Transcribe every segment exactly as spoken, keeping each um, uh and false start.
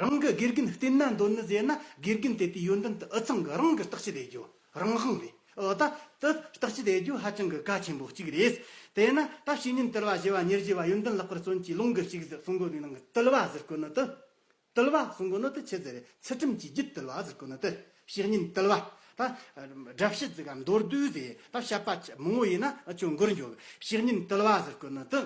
རང་གི་དགེ་རྒན་བསྟེན་ན་འདོད་ནི་ཟེར་ན། དགེ་རྒན་དེ་དེའི་ཡོན་ཏན་དེ་ཨུ་ཚང་གི་རང་གི་བརྟག་དཔྱད་ལས་རྒྱུ་རང་དབང་རེད། ཨོ་ད་དེ་བརྟག་དཔྱད་ལས་རྒྱུ་ཧ་ཅང་གི་གལ་ཆེན་པོ་གཅིག་རེད། དེས་ན་ད་བཤེས་གཉེན་དུལ་བ་ཞི་བ་ཉེར་ཞི་བ་ཡོན་ཏན་ལེགས་པར་བརྩོན་གྱིས་ལུང་གིས་ཕྱུག་ཟེར་གསུང་གོ་ནི་ནང་གི་དུལ་བ་ཟེར་གོ་ནི་དེ། དུལ་བ་གསུང་གོ་ནི་དེ་ཆི་ཟིག་རེད། ཚུལ་ཁྲིམས་ཀྱི་རྒྱུད་དུལ་བ་ཟེར་གོ་ནི་དེ། བཤེས་གཉེན་དུལ་བ། ད་སྒྲ་བཤད་ཟིག་ག་མདོར་བསྡུས་ཟིག་ད་བཤད་པ་མང་བོ་ཡིན་ན་ཨ་ཅོ་འགོར་འགྱོ། བཤེས་གཉེན་དུལ་བ་ཟེར་གོ་ནི་དེ།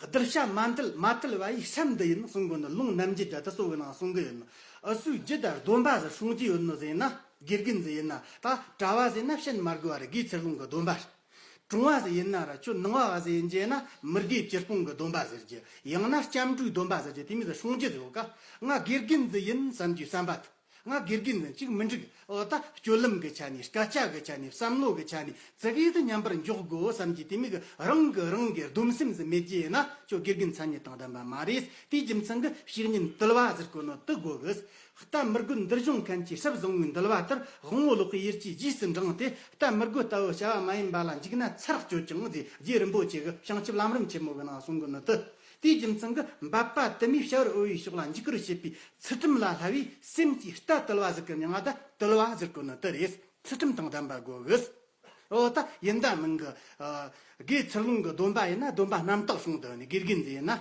གདུལ་བྱ་མ་འདུལ་མ་དུལ་བ་ཡི་སྲབ་འདི་ཡིན་གསུང་གོ་ནི་ལུང་རྣམ་འབྱེད་དྲ་དེ་སོ་གི་ནང་གསུང་གི་ཡོད་ནོ། ཨུ་སུའི་རྒྱུད་དང་སྡོམ་པ་ཟིག་སྲུང་རྒྱུ་ཡོད་ནོ་ཟེར་ན། དགེ་རྒན་ཟིག་ཡིན་ན་ད་གྲྭ་བ་ཟིག་ཡིན་ན་བཤད་མ་དགོས་པ་རེད། དགེ་ཚུལ་སློང་གི་སྡོམ་པ་རེད། གྲོང་བ་ཟིག་ཡིན་ན་ར་ཁྱོད་ནང་བ་བ་ཟིག་ཡིན་རྒྱུ་ན་མི་དགེ་བཅུ་སྤོང་གི་སྡོམ་པ་ཟེར་རྒྱུ། ཡང་ན་སྐྱབས་འགྲོའི་སྡོམ་པ་ཟེར་རྒྱུ་དེ་མོ་ཟིག་སྲུང་རྒྱུ་ཟིག་ཡོད་ཀ། ང་དགེ་རྒན་ཟིག་ཡིན་བསམ་རྒྱུའི་བསམ་པ་དེ། ང་དགེ་རྒན་ཟིག་ཅིག་མི་འགྲིག། ཨོ་ད་སྤྱོད་ལམ་གི་ཆ་ནས། སྐད་ཆ་གི་ཆ་ནས། བསམ་བློ་གི་ཆ་ནས་ཙི་གེ་དེ་ཉམས་པར་འཇོག་དགོས་བསམ་རྒྱུ་དེ་མོ་གི་རང་གི་རང་གི་སྡོམ་སེམས་ཟིག་མེད་རྒྱུ་ཡིན་ན་ཁྱོད་དགེ་རྒན་མཚན་ཉིད་དང་ལྡན་པ་མ་རེད། དེའི་རྒྱུ་མཚན་གི་བཤེས་གཉེན་དུལ་བ་ཟེར་གོ་ནོ་དེ་དགོས་གི། རྟ་མི་རྒོད་འདུལ་སྦྱོང་མཁན་གྱི་སྲབ་བཟང་བོའི་འདུལ་བ་ལྟར། དབང་པོ་ལོག་པའི་ཡིད་ཀྱི་རྗེས་སུ་འབྲངས་ཏེ། རྟ་མི་རྒོད་ལྟ་བུ་བྱ་བ་མ་ཡིན་པ་ལ་འཇིགས་ན་ཚར་གཅོད་ཅིང་ཟེར། རྗེ་རིན་པོ་ཆེ་གི་བྱང་ཆུབ་ལམ་རིམ་ཆེན་མོ་གི་ནང་གསུང་གི་ནི་དེ། དེའི་རྒྱུ་མཚན་གི་འབད་པ་དུ་མས་བྱ་བར་འོས་པའི་ཕྱོགས་ལ་འཇུག་པར་བྱེད་པའི་ཚུལ་ཁྲིམས་ལ་བསླབ་པའི་སེམས་ཀྱི་རྟ་དུལ་བ་ཟེར་གི་མྱིང་ང་ད་དུལ་བ་ཟེར་གོ་ནི་དེ་རེད། ཚུལ་ཁྲིམས་དང་ལྡན་པ་དགོས་གི། ཨོ་ད་ཡིན་ད་མིན་གི། ཨ། དགེ་ཚུལ་སློང་གི་སྡོམ་པ་ཡིན་ན་སྡོམ་པ་རྣམ་དག་སྲུང་དགོས་ནི། དགེ་རྒན་ཟིག་ཡིན་ན།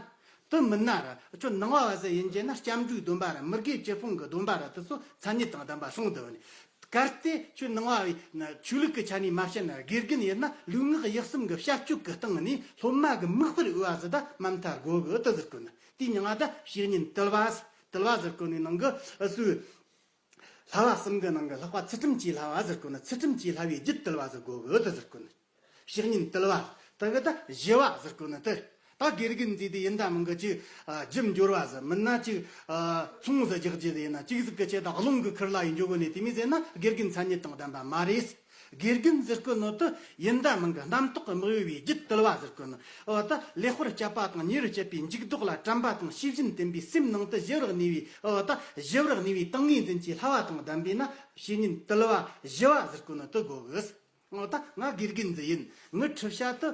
དེ་མིན་ན་ར་ཁྱོད་ནང་བ་བ་ཟིག་ཡིན་རྒྱུ་ན་སྐྱབས་འགྲོའི་སྡོམ་པ་ར་མི་དགེ་བཅུ་སྤོང་གི་སྡོམ་པ་ར་དེ་ཚོ་མཚན་ཉིད་དང་ལྡན་པ་སྲུང་དགོས་ནི། གལ་ཏེ་ཁྱོད་ནང་བ་བས་ན་ཆོས་ལུགས་ཀྱི་ཆ་ནས་མ་བཤད་ན། དགེ་རྒན་ཡིན་ན་ལུས་ངག་ཡིད་གསུམ་གྱི་བྱ་སྤྱོད་ཀྱི་སྟེང་ནས་སློབ་མ་གི་མིག་དཔེར་འོས་པ་ཟིག་ད་མ་མཐའ་དགོས་གི་དེ་ཟེར་གོ་ནི། དེའི་མྱིང་ང་ད་བཤེས་གཉེན་དུལ་བ། དུལ་བ་ཟེར་གོ་ནི་ནང་གི་ཨུ་སུའི། བསླབ་པ་གསུམ་གི་ནང་གི་ལྷག་པ་ཚུལ་ཁྲིམས་ཀྱི་བསླབ་པ་ཟེར་གོ་ནི། ཚུལ་ཁྲིམས་ཀྱི་བསླབ་པའི་རྒྱུད་དུལ་བ་ཟེར་གོ་གི་དེ་ཟེར་གོ་ནི། བཤེས་གཉེན་དུལ་བ། དེ་གི་ད་ཞི་བ་ཟེར་གོ་ནི་དེ། ད་དགེ་རྒན་ཟིག་དེ་ཡིན་ད་མིན་གི་ཅིག་ཨ་རྒྱུ་འབྱོར་བ་ཟིག་མིན་ན་ཅིག་ཨ་ཚོང་ཟིག་རྒྱག་རྒྱུ་ཟིག་ཡིན་ན། ཅིག་ཟིག་གི་ཆེད་དུ་རླུང་གི་ཁུར་ལ་ཡིན་འཇོག་གོ་ནི་དེ་མོ་ཟིག་ན་དགེ་རྒན་མཚན་ཉིད་དང་ལྡན་པ་མ་རེད། དགེ་རྒན་ཟེར་གོ་ནོ་དེ་ཡིན་ད་མིན་གི་རྣམ་རྟོག་གི་དམིགས་ཡུལ་བའི་རྒྱུད་དུལ་བ་ཟེར་གོ་ནོ། འོ་ད་ལེགས་པར་སྤྱད་པ་དང་ཉེ་བར་སྤྱད་པའི་འཇུག་ལྡོག་ལ་དྲན་པ་དང་ཤེས་བཞིན་བསྟེན་པའི་སེམས་ནང་དུ་ཞི་བར་གནས་པའི། འོ་ད་ཞི་བར་གནས་པའི་ཏིང་ངེ་འཛིན་གྱི་བསླབ་པ་དང་ལྡན་པས་ན་བཤེས་གཉེན་དུལ་བ་ཞི་བ་ཟེར་གོ་ནོ་དེ་དགོས་གི། འོ་ད་ང་དགེ་རྒན་ཟིག་ཡིན། ངའི་ཁྲིད་བྱ་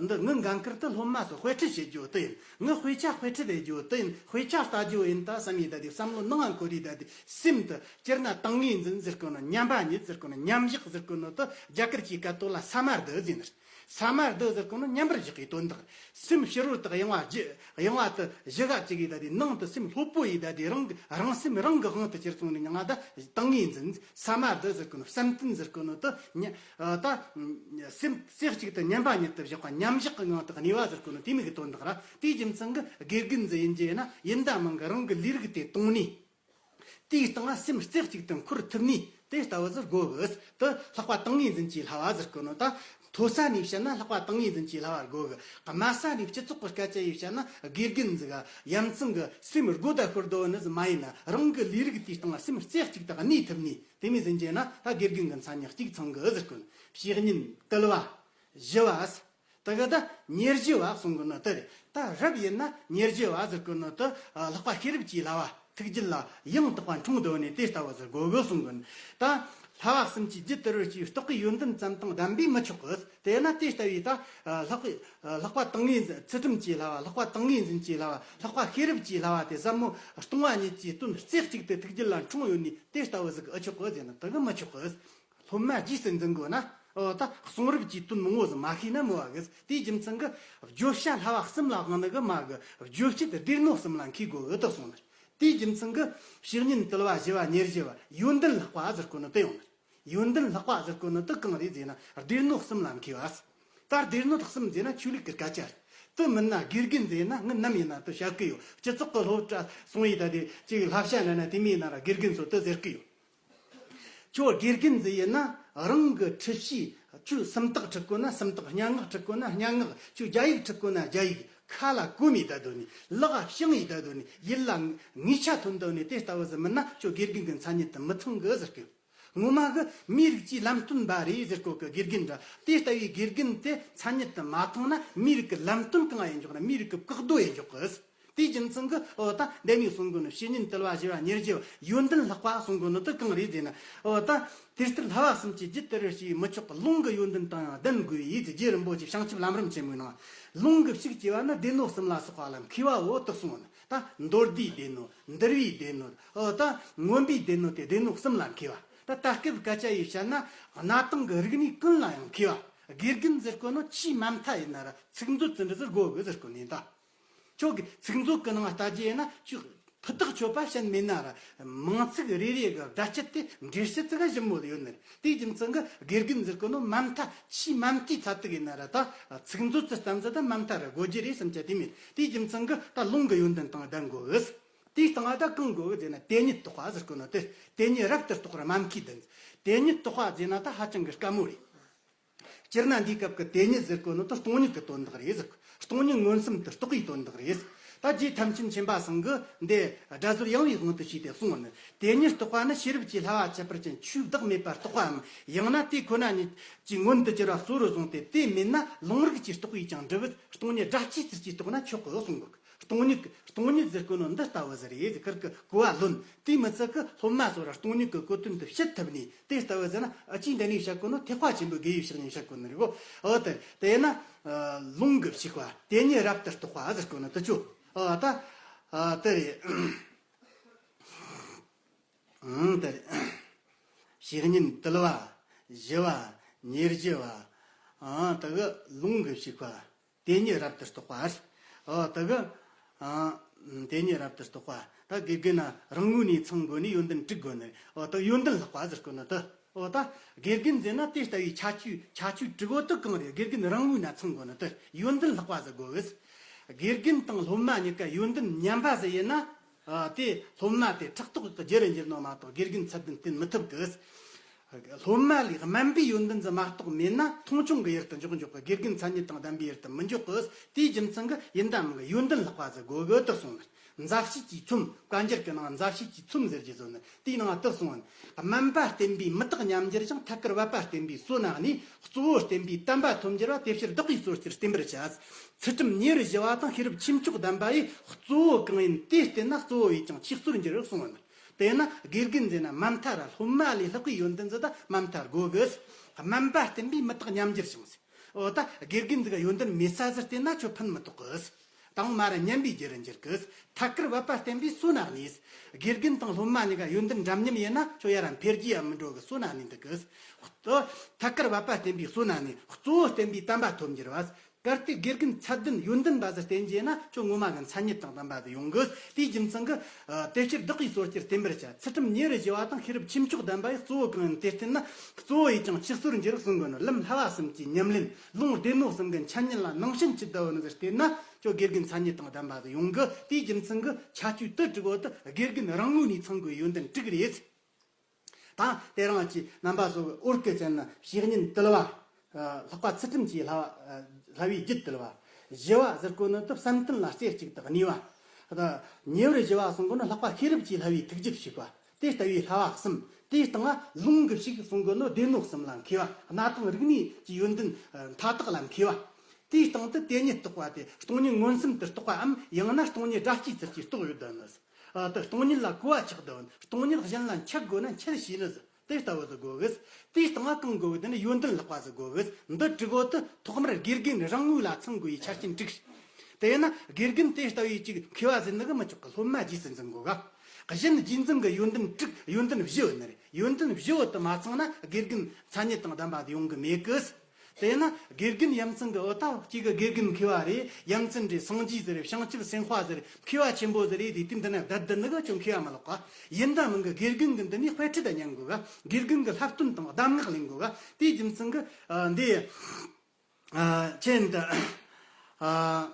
དེ་འདི། ངའི་འགན་ཁུར་དེ་སློབ་མ་ཚོ་དཔེ་ཁྲིད་བྱེད་རྒྱུ་དེ་ཡིན། ངའི་དཔེ་ཆ་དཔེ་ཁྲིད་ལས་རྒྱུ་དེ་ཡིན། དཔེ་ཆ་ལྟ་རྒྱུ་ཡིན་ད་བསམ་ཡས་ད་དེ། བསམ་བློ་ནང་ང་འཁོར་ཡས་ད་དེ། སེམས་དེ་སྤྱིར་ན་ཏིང་ངེ་འཛིན་ཟེར་གོ་ནོ། མཉམ་པ་ཉིད་ཟེར་གོ་ནོ། མཉམ་བཞག་ཟེར་གོ་ནོ་དེ་རྒྱ་གར་གྱི་སྐད་ཐོག་ལ་ས་མ་དྷི་ཟེར་ནི། ས་མ་དྷི་ཟེར་གོ་ནོ་མཉམ་པར་བཞག་གི་དོན་དག། སེམས་ཕྱི་རོལ་དུ་གཡེང་བ་གཡེང་བ་དེ་གཞི་ག་བཅུག་གི་ད་དེ། ནང་དུ་སེམས་ལྷོད་པོ་ཡས་ད་དེ། རང་གི་རང་སེམས་རང་གི་དབང་དུ་གྱུར་སོང་ནི་མྱིང་ང་ད་ཏིང་ངེ་འཛིན། ས་མ་དྷི་ཟེར་གོ་ནོ་བསམ་གཏན་ཟེར་གོ་ནོ་དེ་ཉ་ད་སེམས་རྩེ་གཅིག་ཏུ་མཉམ་པ་ཉིད་དུ་བཞག་པ། མཉམ་བཞག་གི་ངང་དུ་གནས་པ་ཟེར་གོ་ནོ་དེ་མོ་གི་དོན་དག་ར། དེའི་རྒྱུ་མཚན་གི་དགེ་རྒན་ཟིག་ཡིན་རྒྱུ་ན་ཡིན་ད་མིན་གི་རང་གི་ལས་རིགས་དེ་གཏོང་ནས། དེའི་སྟེང་ལ་སེམས་རྩེ་གཅིག་ཏུ་འཁོར་ཐུབ་ནས་དེ་ལྟ་བུ་ཟིག་དགོས་གི། དེ་ལྷག་པ་ཏིང་ངེ་འཛིན་གྱི་བསླབ་པ་ཟེར་གོ་ནོ། ད་མཐོ་ས་ནས་བཤད་ན་ལྷག་པ་ཏིང་ངེ་འཛིན་གྱི་བསླབ་པ་དགོས་གི། དམའ་ས་ནས་སྤྱི་ཚོགས་ཀྱི་སྐད་ཆ་ཡིས་བཤད་ན་དགེ་རྒན་ཟིག་ག་ཡ་མཚན་གི་སེམས་རྒོད་ད་ཤོར་དོ་ནི་ཟིག་མ་ཡིན་ན། རང་གི་ལས་རིགས་དེའི་སྟེང་ལ་སེམས་རྩེ་གཅིག་ཏུ་གནས་ཐུབ་ནས་དེ་མོ་ཟིག་ཡིན་རྒྱུ་ན་ད་དགེ་རྒན་གི་མཚན་ཉིད་གཅིག་ཚང་གི་ཟེར་གོ་ནོ། བཤེས་གཉེན་དུལ་བ། ཞི་བ། དེ་གི་ད་ཉེར་ཞི་བ་གསུང་གི་ནི་དེ་རེད། ད་རབ་ཡིན་ན་ཉེར་ཞི་བ་ཟེར་གི་ནི་དེ་ལྷག་པ་ཤེས་རབ་ཀྱི་བསླབ་པ། ཐུགས་རྒྱུད་ལ་ཡང་དག་པ་འཁྲུངས་དོ་ནས་དེ་ལྟ་བུ་ཟིག་དགོས་གི་གསུང་གི་ནི། ད་བསླབ་པ་གསུམ་གྱི་རྒྱུད་དུལ་བར་བྱའི་རྟོག་གེའི་ཡོན་ཏན་ཙམ་དང་ལྡན་པས་མི་ཆོག་གི། དེས་ན་དེ་ལྟ་བུའི་ད་ལྷག་ལྷག་པ་ཏིང་ངེ་འཛིན། ཚུལ་ཁྲིམས་ཀྱི་བསླབ་པ། ལྷག་པ་ཏིང་ངེ་འཛིན་གྱི་བསླབ་པ། ལྷག་པ་ཤེས་རབ་ཀྱི་བསླབ་པ་དེ་ཟབ་མོ་སྟོང་པ་ཉིད་ཀྱི་དོན་རྩེ་གཅིག་ཏུ་ཐུགས་རྒྱུད་ལ་འཁྲུངས་ཡོད་ནས་དེ་ལྟ་བུ་ཟིག་ཨེ་ཆོག་གི་ཟེར་ན་དེ་གི་མི་ཆོག་གི། སློབ་མ་རྗེས་སུ་འཛིན་དགོས་ན། འོ་ད་གསུང་རབ་ཀྱི་དོན་མང་བོ་ཟིག་མ་ཤེས་ན་མི་བ་གི། དེའི་རྒྱུ་མཚན་གི་བརྗོད་བྱ་བསླབ་པ་གསུམ་ལ་དབང་ནི་གི་མ་གི། བརྗོད་བྱེད་སྡེ་སྣོད་གསུམ་ལ་མཁས་དགོས་གི་དེ་གསུངས་ནི། དེའི་རྒྱུ་མཚན་གི་བཤེས་གཉེན་དུལ་བ་ཞི་བ་ཉེར་ཞི་བ། ཡོན་ཏན་ལྷག་པ་ཟེར་གོ་ནི་དེ་ཡོང་ནི། ཡོན་ཏན་ལྷག་པ་ཟེར་གོ་ནི་དེ་གང་རེད་ཟེར་ན་སྡེ་སྣོད་གསུམ་ལ་མཁས་པ། ད་སྡེ་སྣོད་གསུམ་ཟེར་ན་ཆོས་ལུགས་ཀྱི་སྐད་ཆ་རེད། དེ་མིན་ན་དགེ་རྒན་ཟེར་ན་ངས་ནམ་ཡིན་ན་དེ་བཤད་གི་ཡོད། སྤྱི་ཚོགས་ཀྱི་སློབ་གྲྭ་སོང་ཡས་ད་དེ་ཅིག་བསླབ་བྱ་ན་ན་དེ་མིན་ན་ར་དགེ་རྒན་ཚོ་དེ་ཟེར་གི་ཡོད། ཁྱོད་དགེ་རྒན་ཟིག་ཡིན་ན་རང་གི་ཁྲིད་བྱའི་ཁྱོད་སུམ་རྟགས་ཁྲིད་དགོས་ན་སུམ་རྟགས། སྙན་ངག་ཁྲིད་དགོས་ན་སྙན་ངག། ཁྱོད་རྒྱ་ཡིག་ཁྲིད་དགོས་ན་རྒྱ་ཡིག། ཁ་ལ་གོམས་ཡས་ད་དོ་ནི། ལག་ལ་བྱིངས་ཡས་ད་དོ་ནི། ཡིད་ལ་ངེས་ཆ་ཐོན་ད་དོ་ནི། དེ་ལྟ་བུ་ཟིག་མིན་ན་ཁྱོད་དགེ་རྒན་གི་མཚན་ཉིད་དེ་མི་ཚང་གི་ཟེར་གི། ངོ་མ་གི་མིའི་རིགས་ཀྱི་ལམ་སྟོན་པ་རེད་ཟེར་གོ་གི་དགེ་རྒན་འདྲ། དེ་ལྟ་བུའི་དགེ་རྒན་དེ་མཚན་ཉིད་དེ་མ་ཐོང་ན་མིའི་རིགས་ཀྱི་ལམ་སྟོན་གང་ཡིན་འཇོག་ན་མིའི་རིགས་ཀྱི་བཀག་རྡོ་ཡིན་འཇོག་གི། དེའི་རྒྱུ་མཚན་གྱིས་འོ་ད་འདས་མའི་གསུང་གོ་ནི་བཤེས་གཉེན་དུལ་བ་ཞི་བ་ཉེར་ཞི་བ། ཡོན་ཏན་ལྷག་པ་གསུང་གོ་ནི་དེ་གང་རེད་ཟེར་ན། འོ་ད་དེ་ལྟར་བསླབ་པ་གསུམ་གྱི་རྒྱུད་དུལ་བར་བྱས་མི་ཆོག་པ། ལུང་གི་ཡོན་ཏན་དང་ཡང་ལྡན་དགོས་ཡིན་ཟེར། རྗེ་རིན་པོ་ཆེ་བྱང་ཆུབ་ལམ་རིམ་ཆེན་མོའི་ནང་། ལུང་གིས་ཕྱུག་ཅེས་པ་ནི་སྡེ་སྣོད་གསུམ་ལ་སོགས་པ་ལ་མཁས་པའོ་དེ་གསུངས་ནི། ད་མདོར་བསྡུས་སྡེ་སྣོད། འདུལ་བའི་སྡེ་སྣོད། ཨོ་ད་མངོན་པའི་སྡེ་སྣོད་དེ་སྡེ་སྣོད་གསུམ་ལ་མཁས་པ། ད་ད་སྐབས་སྐད་ཆ་ཡིས་བཤད་ན་གནའ་དེང་གི་རིག་གནས་ཀུན་ལ་ཡང་མཁས་པ། དགེ་རྒན་ཟེར་གོ་ནོ་ཆེས་མ་མཐའ་ཡིན་ན་ར་ཚིག་མཛོད་ཙི་འདྲ་ཟེར་དགོ་གི་ཟེར་གོ་ནི་ད། ཁྱོད་ཀྱི་ཚིག་མཛོད་ཀྱི་ནང་ལྟ་རྒྱུ་ཡིན་ན་ཁྱོད་ཕུ་ཐག་ཆོད་པ་བཤད་མེད་ན་ར། མིང་ཚིག་རེ་རེ་གི་སྒྲ་སྐྱེད་དེ་འགྲེལ་བཤད་ཙི་ག་ཞིབ་མོ་ཡོད་ནི་རེད། དེའི་རྒྱུ་མཚན་གྱི་དགེ་རྒན་ཟེར་གོ་ནོ་མ་མཐའ་ཆེས་མ་མཐའི་ཚད་དུ་ཡིན་ན་ར། ད་ཚིག་མཛོད་ཙི་གཏམ་ཚད་ད་མ་མཐའ་ར་དགོ་རྒྱུ་རེད་བསམ་ཆ་དེ་མེད། དེའི་རྒྱུ་མཚན་གྱི་ད་ལུང་གི་ཡོན་ཏན་དང་ལྡན་དགོ་གི། དེའི་སྟེང་ང་ད་གང་དགོ་གི་ཟེར་ན་དེ་ཉིད་རྟོགས་པ་ཟེར་གོ་ནོ་དེ། དེ་ཉིད་རབ་ཏུ་རྟོགས་པར་སྨྲ་མཁས་ལྡན། དེ་ཉིད་རྟོགས་པ་ཟེར་ན་ད་ཧ་ཅང་གི་དཀའ་མོ་རེད། སྤྱིར་ན་འདིའི་སྐབས་ཀྱི་དེ་ཉིད་ཟེར་གོ་ནོ་ད་སྟོང་ཉིད་ཀྱི་དོན་དག་རེད་ཟེར། སྟོང་ཉིད་མངོན་སུམ་དུ་རྟོགས་པའི་དོན་དག་རེད། ད་རྗེ་ཐམས་ཅད་མཁྱེན་པ་ཚང་གིས་འདི་སྒྲ་ཟུར་ཡང་བའི་དབང་དུ་བྱས་ཏེ་གསུངས་པ་ནི། དེ་ཉིད་རྟོགས་པ་ནི་ཤེས་རབ་ཀྱི་བསླབ་པ་ཁྱད་པར་ཅན་ཆོས་བདག་མེད་པར་རྟོགས་པའམ། ཡང་ན་དེ་ཁོ་ན་ཉིད་ཀྱི་མངོན་དུ་གྱུར་པ་གཙོ་བོར་བཟུང་སྟེ། དེ་མེད་ན་ལུང་རིགས་ཀྱིས་རྟོགས་པས་ཀྱང་འགྲུབ་བུ། སྟོང་ཉིད་སྒྲ་སྤྱིའི་ཚུལ་གྱིས་རྟོགས་ན་ཆོག་གི་གསུངས་གོ། སྟོང་ཉིད་སྟོང་ཉིད་ཟེར་གོ་ནོ་འདི་ལྟ་བུ་ཟིག་རེད། ཁིར་གི་གོ་བ་ལོན། དེའི་མི་ཚད་གི་སློབ་མ་ཚོ་ར་སྟོང་ཉིད་ཀྱི་གོ་དོན་དེ་བཤད་ཐུབ་ནས། དེ་ལྟ་བུ་ཟེར་ན་ཨ་ཅིའི་འདི་ནས་བཤད་གོ་ནོ་ཐེག་པ་ཆེན་པོའི་དགེ་བའི་བཤེས་གཉེན་བཤད་གོ་ནི་རེད་གོ། འོ་དེ་དེ་ན་ལུང་གི་ཕྱུག་པ་དེ་ཉིད་རབ་ཏུ་རྟོགས་པ་ཟེར་གོ་ནོ་དེ་ཆོ། ཨ་ད་ཨ་དེ་རེད། ཨང་དེ་རེད། བཤེས་གཉེན་དུལ་བ། ཞི་བ། ཉེར་ཞི་བ། ཨང་དེ་གི་ལུང་གི་ཕྱུག་པ། དེ་ཉིད་རབ་ཏུ་རྟོགས་པ། ཨོ་དེ་གི། ཨ། དེ་ཉིད་རབ་ཏུ་རྟོགས་པ། ད་དགེ་རྒན་ན་རང་ངོས་ནས་ཚང་དགོས་ནས་ཡོན་ཏན་དྲུག་དགོས་ནི། ཨོ་ད་ཡོན་ཏན་ལྷག་པ་ཟེར་གོ་ནི་ད། ཨོ་ད་དགེ་རྒན་ཟེར་ན་དེ་ལྟ་བུའི་ཁྱད་ཆོས་ཁྱད་ཆོས་དྲུག་པོ་དེ་གང་རེད། དགེ་རྒན་རང་ངོས་ན་ཚང་དགོས་ནི་ད་ཡོན་ཏན་ལྷག་པ་ཟེར་དགོས་གི། དགེ་རྒན་དང་སློབ་མ་གཉིས་ཀ་ཡོན་ཏན་མཉམ་པ་ཟིག་ཡིན་ན། ཨ། དེ་སློབ་མ་དེ་ཕྲག་དོག་གི་རྒྱུ་རུ་འགྱུར་ནོ་མ་གཏོགས་དགེ་རྒན་ཚད་ལྡན་བསྟེན་མི་ཐུབ་གི། སློབ་མ་ལས་དམན་པའི་ཡོན་ཏན་ཟིག་མ་གཏོགས་མེད་ན་མཐོང་ཆུང་གི་ཡུལ་དུ་འཇོག་འཇོག་གི། དགེ་རྒན་མཚན་ཉིད་དང་ལྡན་པའི་ཡུལ་དུ་མི་འཇོག་གི། དེའི་རྒྱུ་མཚན་གྱིས་ཡིན་ད་མིན་གི་ཡོན་ཏན་ལྷག་པ་ཟིག་དགོས་གི་དེ་གསུངས་ནས། མཛའ་བཤེས་ཀྱི་ཚོམས། བཀའ་འགྱུར་གྱི་ནང་མཛའ་བཤེས་ཀྱི་ཚོམས་ཟེར་གྱི་ཟོ་ནི་དེའི་ནང་དེ་གསུངས་ནས། དམན་པ་བསྟེན་པས་མི་རྟག་ཉམས་འགྱུར་ཞིང་། ཐད་ཀར་བབ་པ་བསྟེན་པས་གསོན་ན་གནས། གཙོ་བོ་བསྟེན་པས་དམ་པ་ཐོབ་འགྱུར་བ། དེ་ཕྱིར་བདག་གིས་སོ་སོར་བསྟེན་པར་བྱ། ཚུལ་ཁྲིམས་ཉེ་རུ་ཞི་བ་དང་། ཤེས་རབ་ཆོས་མཆོག་ལྡན་པ་ཡི། གཙོ་བོ་གང་ཡིན་དེ་བསྟེན་ན། གཙོ་བོ་བས་ཀྱང་ཆོས་གཙོར་འགྱུར་རོ་གསུངས་པ་ནི། དེས་ན་དགེ་རྒན་ཟེར་ན་མ་མཐའ་ར་སློབ་མ་ལས་ལྷག་པའི་ཡོན་ཏན་ཟིག་ད་མ་མཐའ་དགོས་གི། དམན་པ་བསྟེན་པས་མི་རྟག་ཉམས་འགྱུར་ཞིང་ཟེར། འོ་ད་དགེ་རྒན་ཟིག་ག་ཡོན་ཏན་མེད་ས་ཟིག་བསྟེན་ན་ཁྱོད་ཕན་མི་ཐོགས་གི། དང་མ་ར་ཉམས་པའི་རྒྱུ་རུ་འགྱུར་གི། ཐད་ཀར་བབ་པ་བསྟེན་པས་གསོན་ན་གནས། དགེ་རྒན་དང་སློབ་མ་གཉིས་ཀ་ཡོན་ཏན་འདྲ་མཉམ་ཡིན་ན་ཁྱོད་ཡར་ར་འཕེལ་རྒྱས་ཡང་མི་འགྲོ་གི། གསོན་ན་གནས་འདུག་གི། ཐད་ཀར་བབ་པ་བསྟེན་པས་གསོན་ན་གནས། གཙོ་བོ་བསྟེན་པས་དམ་པ་ཐོབ་འགྱུར་བ། གལ་ཏེ་དགེ་རྒན་ཚད་ལྡན་ཡོན་ཏན་པ་ཟིག་བསྟེན་རྒྱུ་ན་ཁྱོད་ངོ་མ་གི་མཚན་ཉིད་དང་ལྡན་པ་ཟིག་ཡོང་གི། དེའི་རྒྱུ་མཚན་གྱིས། ཨ། དེ་ཕྱིར་བདག་གིས་སོ་སོར་བསྟེན་པར་བྱ། ཚུལ་ཁྲིམས་ཉེ་རུ་ཞི་བ་དང་། ཤེས་རབ་ཆོས་མཆོག་ལྡན་པ་ཡི། གཙོ་བོ་གང་ཡིན་དེ་བསྟེན་ན། གཙོ་བོ་ཡིས་ཀྱང་ཆོས་གཙོར་འགྱུར་གསུང་གི་ནོ། ལམ་བསླབ་པ་གསུམ་གྱི་ཉམས་ལེན། ལུང་སྡེ་སྣོད་གསུམ་གྱི་འཆད་ཉན་ལ་ནང་བྱན་ཇི་ལྟ་བུ་ནི་ཟིག་བསྟེན་ན་ཁྱོད་དགེ་རྒན་མཚན་ཉིད་དང་ལྡན་པ་ཟིག་ཡོང་གི། དེའི་རྒྱུ་མཚན་གྱིས་ཁྱད་ཆོས་དེ་དྲུག་པོ་དེ་དགེ་རྒན་རང་ངོས་ནས་ཚང་དགོས་ཡོན་ཏན་དྲུག་རེད། ད་དེ་རིང་ཅིག་རྣམ་པ་ཚོ་གི་འོར་སྐད་ཅན་ན་བཤེས་གཉེན་དུལ་བ། ལྷག་པ་ཚུལ་ཁྲིམས་ཀྱི་བསླབ་བསླབ་པའི་རྒྱུད་དུལ་བ། ཞི་བ་ཟེར་གོ་ནི་དེ་བསམ་གཏན་ལ་རྩེ་གཅིག་ཏུ་གནས་པ། ཉེ་བར་ཞི་བ་གསུང་གོ་ནི་ལྷག་པ་ཤེས་རབ་ཀྱི་བསླབ་པའི་ཐུགས་རྒྱུད་ཞུགས་པ། དེ་ལྟ་བུའི་བསླབ་པ་གསུམ། དེའི་སྟེང་ང་ལུང་གི་ཕྱུག་གསུང་གོ་ནི་སྡེ་སྣོད་གསུམ་ལ་མཁས་པ། གནའ་དེང་རིག་གནས་ཀྱི་ཡོན་ཏན་མཐའ་དག་ལ་མཁས་པ། དེའི་སྟེང་དུ་དེ་ཉིད་རྟོགས་པ་སྟེ། སྟོང་ཉིད་མངོན་སུམ་དུ་རྟོགས་པའམ། ཡང་ན་སྟོང་ཉིད་སྒྲ་སྤྱིའི་ཚུལ་གྱིས་རྟོགས་ཡོད་ད་ནི། ཨ། དེ་སྟོང་ཉིད་ལ་གོ་བ་ཆགས་དོན། སྟོང་ཉིད་གཞན་ལ་འཆད་དགོས་ན་འཆད་ཤེས་ནི་ཟིག་དེ་ལྟ་བུ་ཟིག་དགོས་གི། དེའི་སྟེང་ང་གང་དགོས་གི། དེ་ནི་ཡོན་ཏན་ལྷག་པ་ཟིག་དགོས་གི། འདི་དྲུག་པོ་དེ་ཐོག་མར་དགེ་རྒན་རང་ངོས་ལ་ཚང་དགོས་པའི་ཆ་རྐྱེན་དྲུག་དེ་ཡིན་ན་དགེ་རྒན་དེ་ལྟ་བུའི་ཅིག་མཁས་པ་ཟེར་ནི་གི་མི་ཆོག་གི། སློབ་མ་རྗེས་སུ་འཛིན་དགོས་ག། གཞན་རྗེས་འཛིན་གི་ཡོན་ཏན་དྲུག་ཡོན་ཏན་བཞི་ཡོད་ནི་རེད། ཡོན་ཏན་བཞི་བོ་དེ་མ་ཚང་ན་དགེ་རྒན་མཚན་ཉིད་དང་ལྡན་པ་དེ་ཡོང་གི་མེད་གི། དེས་ན་དགེ་རྒན་ཡ་མཚན་གྱི། འོ་ད་གཅིག་གི་དགེ་རྒན་མཁས་པ་རེད། ཡ་མཚན་རེད། སངས་རྒྱས་ཟེར། བྱང་ཆུབ་སེམས་དཔའ་ཟེར། མཁས་པ་ཆེན་པོ་ཟེར་རེད། དེ་དུས་འདི་ན་བསྡད་བསྡད་ནི་གི་ཁྱོད་མཁས་པ་མ་ལོག་ག། ཡིན་ད་མིན་གི་དགེ་རྒན་གི་འདི་ནས་དཔེ་ཁྲིད་ད་ཉན་དགོས་ག། དགེ་རྒན་གི་བསླབ་སྟོན་དང་གདམས་ངག་ལེན་དགོས་ག། དེའི་རྒྱུ་མཚན་གྱི། ཨ། འདི། ཨ། ཆེན་དུ། ཨ།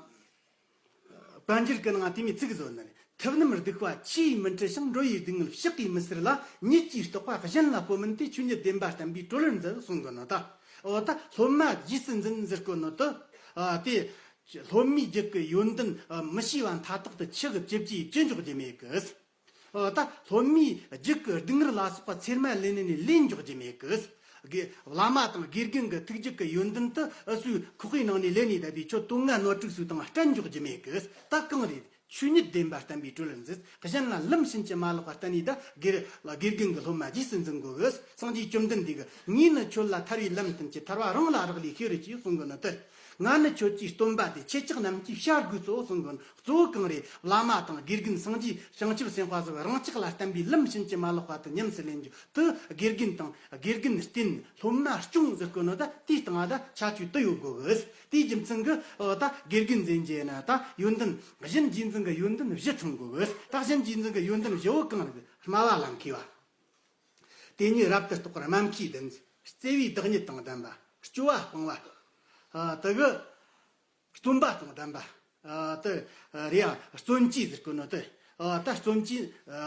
བཀའ་འགྱུར་གྱི་ནང་དེ་མོའི་ཚིག་བཟོ་ནི་རེད། ཐབས་རྣམས་སྡིག་པ་ཆུ་ཡིས་མི་འཁྲུ་ཞིང་། འགྲོ་ཡི་སྡུག་བསྔལ་ཕྱག་གིས་མི་སེལ་ལ། ཉིད་ཀྱིས་རྟོགས་པ་གཞན་ལ་སྤོ་མིན་ཏེ། ཆོས་ཉིད་བདེན་པ་བསྟན་པས་གྲོལ་བར་མཛད། གསུང་གི་ནོ་ད། འོ་ད་སློབ་མ་རྗེས་སུ་འཛིན་ཟེར་གོ་ནོ་ད། ཨ། དེ་སློབ་མའི་རྒྱུད་ཀྱི་ཡོན་ཏན་མི་ཤེས་པ་མཐའ་དག་ཏུ་ཆུ་གིས་ཅི་བཅད་ཅི་འཇོག་རྒྱུ་མེད་གི། འོ་ད་སློབ་མའི་རྒྱུད་ཀྱི་སྡུག་བསྔལ་ལ་སོགས་པ་ཚེར་མ་ལེན་ནས་ལེན་འཇོག་རྒྱུ་མེད་གི། དགེ་བླ་མ་དང་དགེ་རྒན་གྱི་ཐུགས་རྒྱུད་ཀྱི་ཡོན་ཏན་དེ་འུ་ཚོའི་ཁོག་པའི་ནང་ནས་ལེན་ནས་བསྡད་པའི་ཁྱོད་དོན་ལྔ་སྣོད་དྲུག་ཚོའི་སྟེང་སྤྲད་འཇོག་རྒྱུ་མེད་གི། ད་གང་རེད། ཆོས་ཉིད་བདེན་པ་བསྟན་པས་གྲོལ་བར་མཛད། གཞན་ལ་ལམ་ཕྱིན་ཅི་མ་ལོག་པ་བསྟན་ནས་ད་དགེ་དགེ་རྒན་གྱི་སློབ་མ་རྗེས་སུ་འཛིན་དགོས་གི། སངས་རྒྱས་བཅོམ་ལྡན་འདས་ཀྱིས་ངས་ནི་ཁྱོད་ལ་ཐར་བའི་ལམ་སྟོན་གྱི། ཐར་པ་རང་ལ་རག་ལས་ཤེས་རིགས་ཀྱིས། གསུང་གི་ནི་དེ། ང་ནི་ཁྱོད་ཀྱི་སྟོན་པ་སྟེ། ཁྱེད་ཅག་རྣམས་ཀྱི་བྱ་རྒོད་གཙོ་བོ་གསུང་གོ་ནོ། གཙོ་བོ་གང་རེད། བླ་མ་དང་དགེ་རྒན། སངས་རྒྱས་བྱང་ཆུབ་སེམས་དཔའ་སོགས་རང་ཅག་ལ་བསྟན་པའི་ལམ་ཕྱིན་ཅི་མ་ལོག་པ་དེ་ཉམས་སུ་ལེན་རྒྱུ་དེ། དགེ་རྒན་དང་དགེ་རྒན་བསྟེན། སློབ་མ་སྐྱོང་ཟེར་གོ་ནོ་ད་དེའི་སྟེང་ང་ད་ཁྱད་ཆོས་དེ་ཡོད་དགོས་གི། དེའི་རྒྱུ་མཚན་གི་ཨོ་ད་དགེ་རྒན་ཟེར་རྒྱུ་ན་ད་ཡོན་ཏན་གཞན་རྗེས་འཛིན་གི་ཡོན་ཏན་བཞི་ཚང་དགོས་གི། ད་གཞན་རྗེས་འཛིན་གི་ཡོན་ཏན་བཞི་བོ་གང་རེད། སྨྲ་བ་ལ་མཁས་པ། དེ་ཉིད་རབ་ཏུ་རྟོགས་པར་སྨྲ་མཁས་ལྡན། བརྩེ་བའི་བདག་ཉིད་དང་ལྡན་པ། སྐྱོ་བ་སྤང་བ། ཨ་དེ་གི་བརྩོན་པ་དང་ལྡན་པ། ཨ་དེ་རེད་ཡ། བརྩོན་བཅས་ཟེར་གོ་ནོ་དེ། ཨ་ད་བརྩོན་བཅས། ཨ་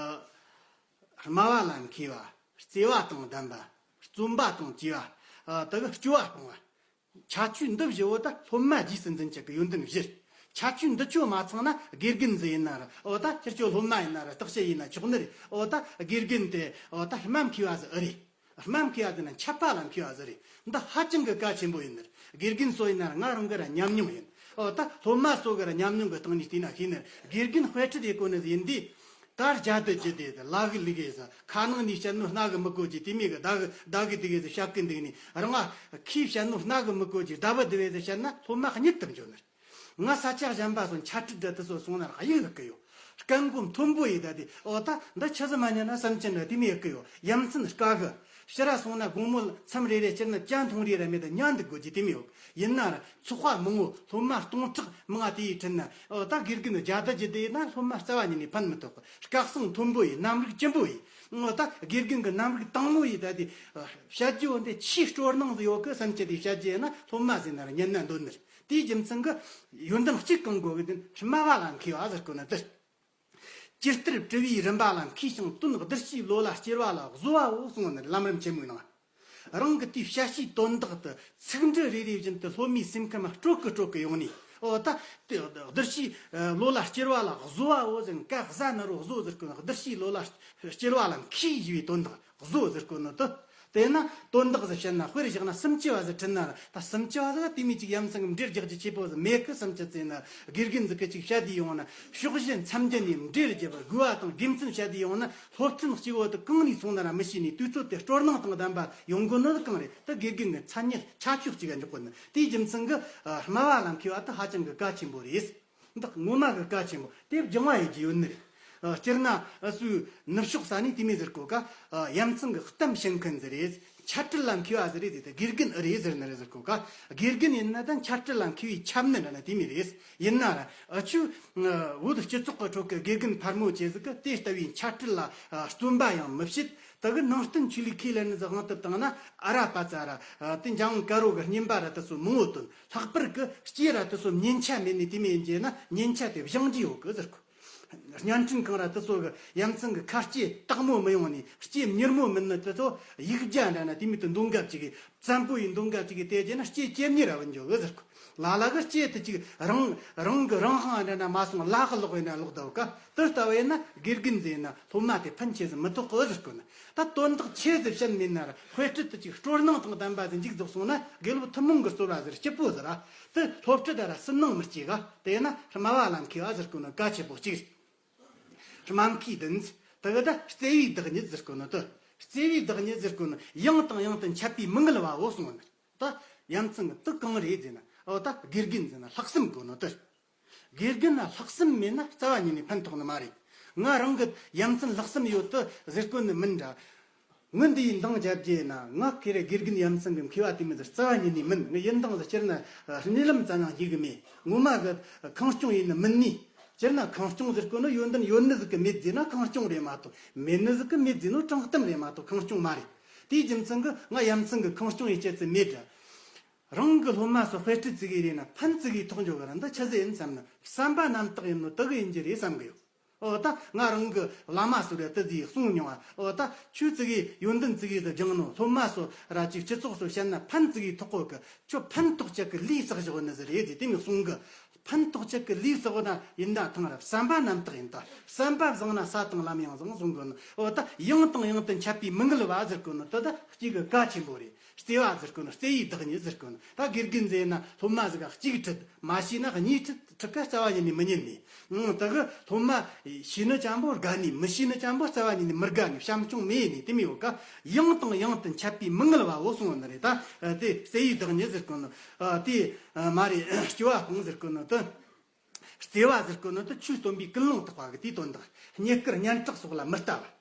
སྨྲ་བ་ལ་མཁས་པ། བརྩེ་བ་དང་ལྡན་པ། བརྩོན་པ་དང་བཅས་པ། ཨ་དེ་གི་སྐྱོ་བ་སྤང་བ། ཁྱད་ཆོས་འདི་བཞི་བོ་ད་སློབ་མ་རྗེས་སུ་འཛིན་བྱེད་ཀྱི་ཡོན་ཏན་བཞི། ཁྱད་ཆོས་འདི་ཆོ་མ་ཚང་ན་དགེ་རྒན་ཟིག་ཡིན་ན་ར། ཨོ་ད་ཁྱེད་ཆོ་སློབ་མ་ཡིན་ན་ར་བརྟག་དཔྱད་ཡིན་ན་ཆོག་ནི་རེད། ཨོ་ད་དགེ་རྒན་དེ་ཨོ་ད་སྨྲ་མཁས་པ་ཟིག་ཨེ་རེད། སྨྲ་མཁས་པ་ཟིག་ན་འཆད་པ་ལ་མཁས་པ་ཟིག་རེད། འདི་ཧ་ཅང་གི་གལ་ཆེན་པོ་ཡིན་ནི་རེད། དགེ་རྒན་སོ་ཡིན་ན་ར་ང་རང་གི་ར་ཉམས་མྱོང་ཡིན། ཨོ་ད་སློབ་མ་སོ་གི་ར་ཉམས་མྱོང་གི་སྟེང་ནས་བལྟས་ན་ཤེས་ནི་རེད། དགེ་རྒན་དཔེ་ཁྲིད་ཡེད་གོ་ནི་ཟིག་ཡིན་དུས། ད་བརྒྱ་དུ་ཇི་སྟེ་ལ་གི་ལི་གེ་ཟ། ཁ་ནང་ནས་བཤད་ནོ་སྣ་གི་མི་གོ་རྒྱུ་དེ་མི་གི་ད་གི་ད་གི་དེ་གི་ཟ་བཤད་གི་འདུག་ནི་རང་ང་ཁོས་བཤད་ནོ་སྣ་གི་མི་གོ་རྒྱུ་ད་བུ་དེ་བས་ཟ་བཤད་ན་སློབ་མ་གཉིད་དུ་འཇོག་ནི། ང་ས་ཆ་གཞན་པ་སོང་འཆད་ཁྲིད་འདྲ་དེ་ཚོ་སོང་ན་གཡུག་གི་ཡོད། སྐད་མགོ་མཐོན་པོ་ཡིན་ད་དེ་ཨོ་ད་འདི་ཆི་ཟིག་མ་ཉན་ན་བསམ་གྱི་འདྲ་དེ་མི་ཡི་གི་ཡོད། ཡ་མཚན་དཀའ་གི། ཕྱིར་ར་སོང་ན་དགོང་མོ་མཚམས་རེ་རེ་སྤྱིར་ན་ཇ་འཐུང་རེ་ར་མེད་ད་ཉལ་འདུག་དགོས་ཀྱི་དེ་མི་ཡོད། ཡིན་ན་ར་ཚོགས་པ་མང་བོ་སློབ་མ་སྟོང་ཕྲག་མང་ང་དེའི་ཁྲིད་ན་ཨོ་ད་དགེ་རྒན་བརྒྱ་དུ་ཇི་སྟེ་ན་སློབ་མ་རྩ་བ་ཉིད་ནས་ཕན་མི་ཐོགས། སྐད་གསང་མཐོན་པོ་ཡིན། རྣམ་རིག་སྐྱིད་པོ་ཡིན། ཨོ་ད་དགེ་རྒན་གི་རྣམ་རིག་དྭངས་མོ་ཡིན་ད་དེ། བཤད་རྒྱུ་འོན་ཏེ་ཆེས་སྤྲོ་སྣང་ཟིག་ཡོད་གི་བསམ་གྱི་དེ་བཤད་རྒྱུ་ཡིན་ན་སློབ་མ་ཟིག་ན་ར་ཉན་ན་འདོད་ནི་རེད། དེའི་རྒྱུ་མཚན་གི་ཡོན་ཏན་གཅིག་གང་དགོས་གི་དེ་སྨྲ་བ་ལ་མཁས་པ་ཟེར་གོ་ནི་དེ། ཇི་ལྟར་དྲི་བའི་རིམ་པ་ལ་མཁས་ཤིང་དོན་བསྡུར་བྱའི་ལོ་ལ་སྐྱེལ་བ་ལ་གཟོ་བའོ་གསུངས་ནི་ལམ་རིམ་ཆེན་མོའི་ནང་། རང་གི་དེའི་བཤད་བྱའི་དོན་དག་དེ་ཚིག་འབྲུ་རེ་རེ་བཞིན་དུ་སློབ་མའི་སེམས་ཁམས་སྤྲོ་གི་སྤྲོ་གི་ཡོང་ནས་ཨོ་ད་དེ་བསྡུར་བྱའི་ལོ་ལ་སྐྱེལ་བ་ལ་གཟོ་བའོ་ཟེར་ནས་ཀ་གཟའ་ན་རོ་གཟོ་ཟེར་གོ་ནི། བསྡུར་བྱའི་ལོ་ལ་སྐྱེལ་བ་ལ་མཁས་ཞེས་པའི་དོན་དག་གཟོ་ཟེར་གོ་ནི་དེ། དེས་ན་དོན་དག་ཟིག་བཤད་ན་དཔེར་བཞག་ན་སུམ་ཅུ་བ་ཟིག་ཁྲིད་ན་ད་སུམ་ཅུ་བ་ཟིག་དེ་མོ་ཅིག་ཡ་མཚན་གི་འགྲེལ་རྒྱག་རྒྱུ་ཆེ་པོ་ཟིག་མེད་གི་བསམ་གྱི་ཟེར་ན། དགེ་རྒན་ཟིག་གི་ཅིག་བཤད་དུས་ཡོང་ན་ཕྱོགས་བཞི་མཚམས་བརྒྱད་ནས་འགྲེལ་རྒྱབ་དགོས་པ་དང་དགེ་མཚན་བཤད་དུས་ཡོང་ན་སློབ་ཚན་གཅིག་བོ་དེ་གང་ནས་སོང་ན་ར་མི་ཤེས་ནས་དུས་ཚོད་དེ་སྤྲོ་སྣང་དང་ལྡན་པ་ཡོང་དགོས་ནི་གང་རེད། ད་དགེ་རྒན་གི་མཚན་ཉིད་ཁྱད་ཆོས་གཅིག་ག་འཇོག་དགོས་ནི། དེའི་རྒྱུ་མཚན་གི་སྨྲ་བ་ལ་མཁས་པ་དེ་ཧ་ཅང་གི་གལ་ཆེན་པོ་རེད། འདི་ངོ་མ་གི་གལ་ཆེན་པོ་དེ་སྦྱང་བ་ཡེད་རྒྱུ་ཡོད་ནི་རེད། ཨ་སྤྱིར་ན་ཨ་སུའི་ནུབ་ཕྱོགས་ས་ནས་དེ་མོ་ཟེར་གོ་ཀ་ཨ་ཡ་མཚན་གི་གཏམ་བཤད་མཁན་ཟིག་རེད། འཆད་ཁྲིད་ལ་མཁས་པ་ཟིག་རེད་ཟེར་ཏེ་དགེ་རྒན་ཨེ་རེད་ཟེར་ནི་རེད་ཟེར་གོ་ཀ་དགེ་རྒན་ཡིན་ན་ད་འཆད་ཁྲིད་ལ་མཁས་པའི་ཁྱབ་ནི་འདྲ་ན་དེ་མོ་རེད། ཡིན་ན་ར་ཨ་ཆུ་བོད་སྤྱི་ཚོགས་ཀྱི་ཁྲོད་ཀྱི་དགེ་རྒན་ཕལ་མོ་ཆེ་ཟིག་གི་དེ་ལྟ་བུའི་འཆད་ཁྲིད་ལ་ཨ་བརྩོན་པ་ཡང་མི་བྱེད། དེ་གི་ནང་བསྟན་ཆོས་ལུགས་ཁས་ལེན་ནི་ཟིག་དབང་དུ་བཏང་ན་ཨ་ར་པ་ཙ་ར་ཨ་དེ་འཇང་དཀར་པོ་གི་རྔན་པ་ར་དེ་ཚོ་མང་བོ་བཏོན། ལྷག་པར་གི་སྐྱེས་ར་དེ་ཚོ་མཉེན་ཆས་མེད་ནས་དེ་མོ་ཡིན་རྒྱུ་ན་མཉེན་ཆས་དེ་བཞེངས་རྒྱུ་ཡོད་གི་ཟེར་གོ། བརྙན་འཕྲིན་ཁང་ར་དེ་ཚོ་གི་ཡ་མཚན་གི་ཁ་ལྕེ་དག་མོ་མི་ཡོང་ནས་ལྕེ་མྱུར་མོ་མིན་ནི་དེ་ཚོ་ཡིག་བརྒྱ་འདྲ་ན་དེ་མོ་དེ་འདོན་སྐབས་ཅིག་གི་བཙན་པོ་ཡིས་འདོན་སྐབས་ཅིག་གི་དེ་རྒྱུ་ན་ལྕེ་ལྕེ་མྱུར་ར་བུད་འགྱོ་གི་ཟེར་གོ། ལ་ལ་གི་ལྕེ་དེ་ཅིག་རང་རང་གི་རང་དབང་འདྲ་ན་མ་སོང་ལ་གི་ལོག་ཡིན་ན་ལོག་ད་བུ་ཀ་དེ་ལྟ་བུ་ཡིན་ན་དགེ་རྒན་ཟིག་ཡིན་ན་སློབ་མ་དེ་ཕན་ཆེ་ཟིག་མི་ཐོགས་གི་ཟེར་གོ་ནི། ད་དོན་དག་ཆེ་ཟིག་བཤད་མེད་ན་ར་དཔེ་ཁྲིད་དེ་ཅིག་སྤྲོ་སྣང་དང་ལྡན་པ་ཟིག་མཇུག་རྫོགས་སོང་ན་དགེ་སློབ་ཐུན་མོང་གི་རྩོལ་བ་ཟིག་སྐྱིད་པོ་ཟིག་ར་དེ་སློབ་ཁྲིད་ད་ར་སུན་སྣང་མི་སྐྱེ་ག་དེ་ན་སྨྲ་བ་ལ་མཁས་པ་ཟེར་གོ་ནི་གལ་ཆེ་པོ་གཅིག་སྨྲ་མཁས་ལྡན་ཟིག་དེ་གི་ད་བརྩེ་བའི་བདག་ཉིད་ཟེར་གོ་ནི་དེ། བརྩེ་བའི་བདག་ཉིད་ཟེར་གོ་ནི་ཡང་དང་ཡང་དུ་འཆད་པའི་མི་ངལ་བའོ་གསུངས་ནི། ད་ཡ་མཚན་གི་དེ་གང་རེད་ཟེར་ན་ཨོ་ད་དགེ་རྒན་ཟེར་ན་ལྷག་བསམ་དགོས་ནོ་དེ། དགེ་རྒན་ལ་ལྷག་བསམ་མེད་ན་རྩ་བ་ཉིད་ནས་ཕན་ཐོགས་ནི་མ་རེད། ང་རང་གི་ཡ་མཚན་ལྷག་བསམ་ཡོད་དེ་ཟེར་གོ་ནི་མིན་འདྲ། ངི་འདི་ཡི་འདང་བརྒྱབ་རྒྱུ་ཡིན་ན་ང་ཁེ་རེ་དགེ་རྒན་ཡ་མཚན་གི་མཁས་པ་དེ་མིན་ཟེར་རྩ་བ་ཉིད་ནས་མིན། ངི་ཡིན་འདང་ཟེར་སྤྱིར་ན་གནས་ལམ་ཙམ་ཡང་ཡིན་གི་མེད། ངོ་མ་གི་ཁེངས་སྐྱུང་ཡིན་ནི་མིན་ནི། སྤྱིར་ན་ཁེངས་སྐྱུང་ཟེར་གོ་ནི་ཡོན་ཏན་ཡོད་ནི་ཟིག་གི་མེད་ཟེར་ན་ཁེངས་སྐྱུང་རེད་མ་གཏོགས་མེད་ནི་ཟིག་གི་མེད་ཟེར་ནོ་དྲང་གཏམ་རེད་མ་གཏོགས་ཁེངས་སྐྱུང་མ་རེད། དེའི་རྒྱུ་མཚན་གི་ང་ཡ་མཚན་གི་ཁེངས་སྐྱུང་ཡི་སྤྱད་ཚུལ་མེད་འདྲ། རང་གི་སློབ་མ་སོགས་དཔེ་ཁྲིད་ཙི་གེ་རེ་ན་ཕན་ཙི་གེ་ཐོགས་འཇོག་གི་ར་འདི་ཆི་ཟིག་ཡིན་བསམ་ན་བསམ་པ་རྣམ་དག་ཡིན་ནོ་དེ་གི་ཡིན་རྒྱུ་རེད་བསམ་གི་ཡོད། ཨོ་ད་ང་རང་གི་བླ་མ་སུ་རེད་དེ་ཟིག་གསུང་མྱོང་བ། ཨོ་ད་ཁྱོད་ཙི་གེ་ཡོན་ཏན་ཙི་གེ་ཟིག་སྦྱངས་ནོ་སློབ་མ་སོ་ར་ཅིག་སྤྱི་ཚོགས་སུ་བཤད་ན་ཕན་ཙི་གེ་ཐོགས་གོ་གི། ཁྱོད་ཕན་ཐོགས་ཅག་གི་ལས་བསགས་བཞག་ནི་ཟིག་རེད་ཟེར་དེ་མོ་གསུང་གི། ཕན་ཐོགས་ཅན་གྱི་ལུས་བསགས་ན་ཡིན་ན་ཐང་ར་བསམ་པ་རྣམ་དག་ཡིན་ད། བསམ་པ་བཟང་ན་ས་དང་ལམ་ཡང་བཟང་གསུང་གོ་ནོ། འོ་ད་ཡང་དང་ཡང་དུ་འཆད་པའི་མི་ངལ་བ་ཟེར་གོ་ནོ་དེ་ད་གཅིག་གི་གལ་ཆེན་པོ་རེད། བརྩེ་བ་ཟེར་གོ་ནོ། བརྩེ་ཡི་བདག་ཉིད་ཟེར་གོ་ནོ། ད་དགེ་རྒན་ཟེར་ན་སློབ་མ་ཟིག་ག་གཅིག་ཁྲིད། མ་ཤེས་ན་གཉིས་ཁྲིད། ཁྲིད་ཀ་རྩ་བ་ཉིད་ནས་མི་ཉན་ནས། ཨང་། དེ་གི་སློབ་མ་ཤེས་ནི་ཅན་པོ་དགའ་ནས། མི་ཤེས་ནི་ཅན་པོ་རྩ་བ་ཉིད་ནས་མི་དགའ་ནས། བྱམས་སྐྱོང་མེད་ནས། དེ་མོ་ཡོད་ཀ། ཡང་དང་ཡང་དུ་འཆད་པའི་མི་ངལ་བའོ་གསུངས་ནི་རེད། ད་དེ་བརྩེ་ཡི་བདག་ཉིད་ཟེར་གོ་ནོ། དེ་མ་རེད། སྐྱོ་བ་སྤངས་ཟེར་གོ་ནོ་དེ། བརྩེ་བ་ཟེར་གོ་ནོ་དེ་ཆོས་སྟོན་པའི་ཀུན་སློང་དག་པ་གི་དེའི་དོན་དག། རྙེད་དཀའ་སྙན་གྲགས་སོགས་ལ་མི་ལྟ་བ།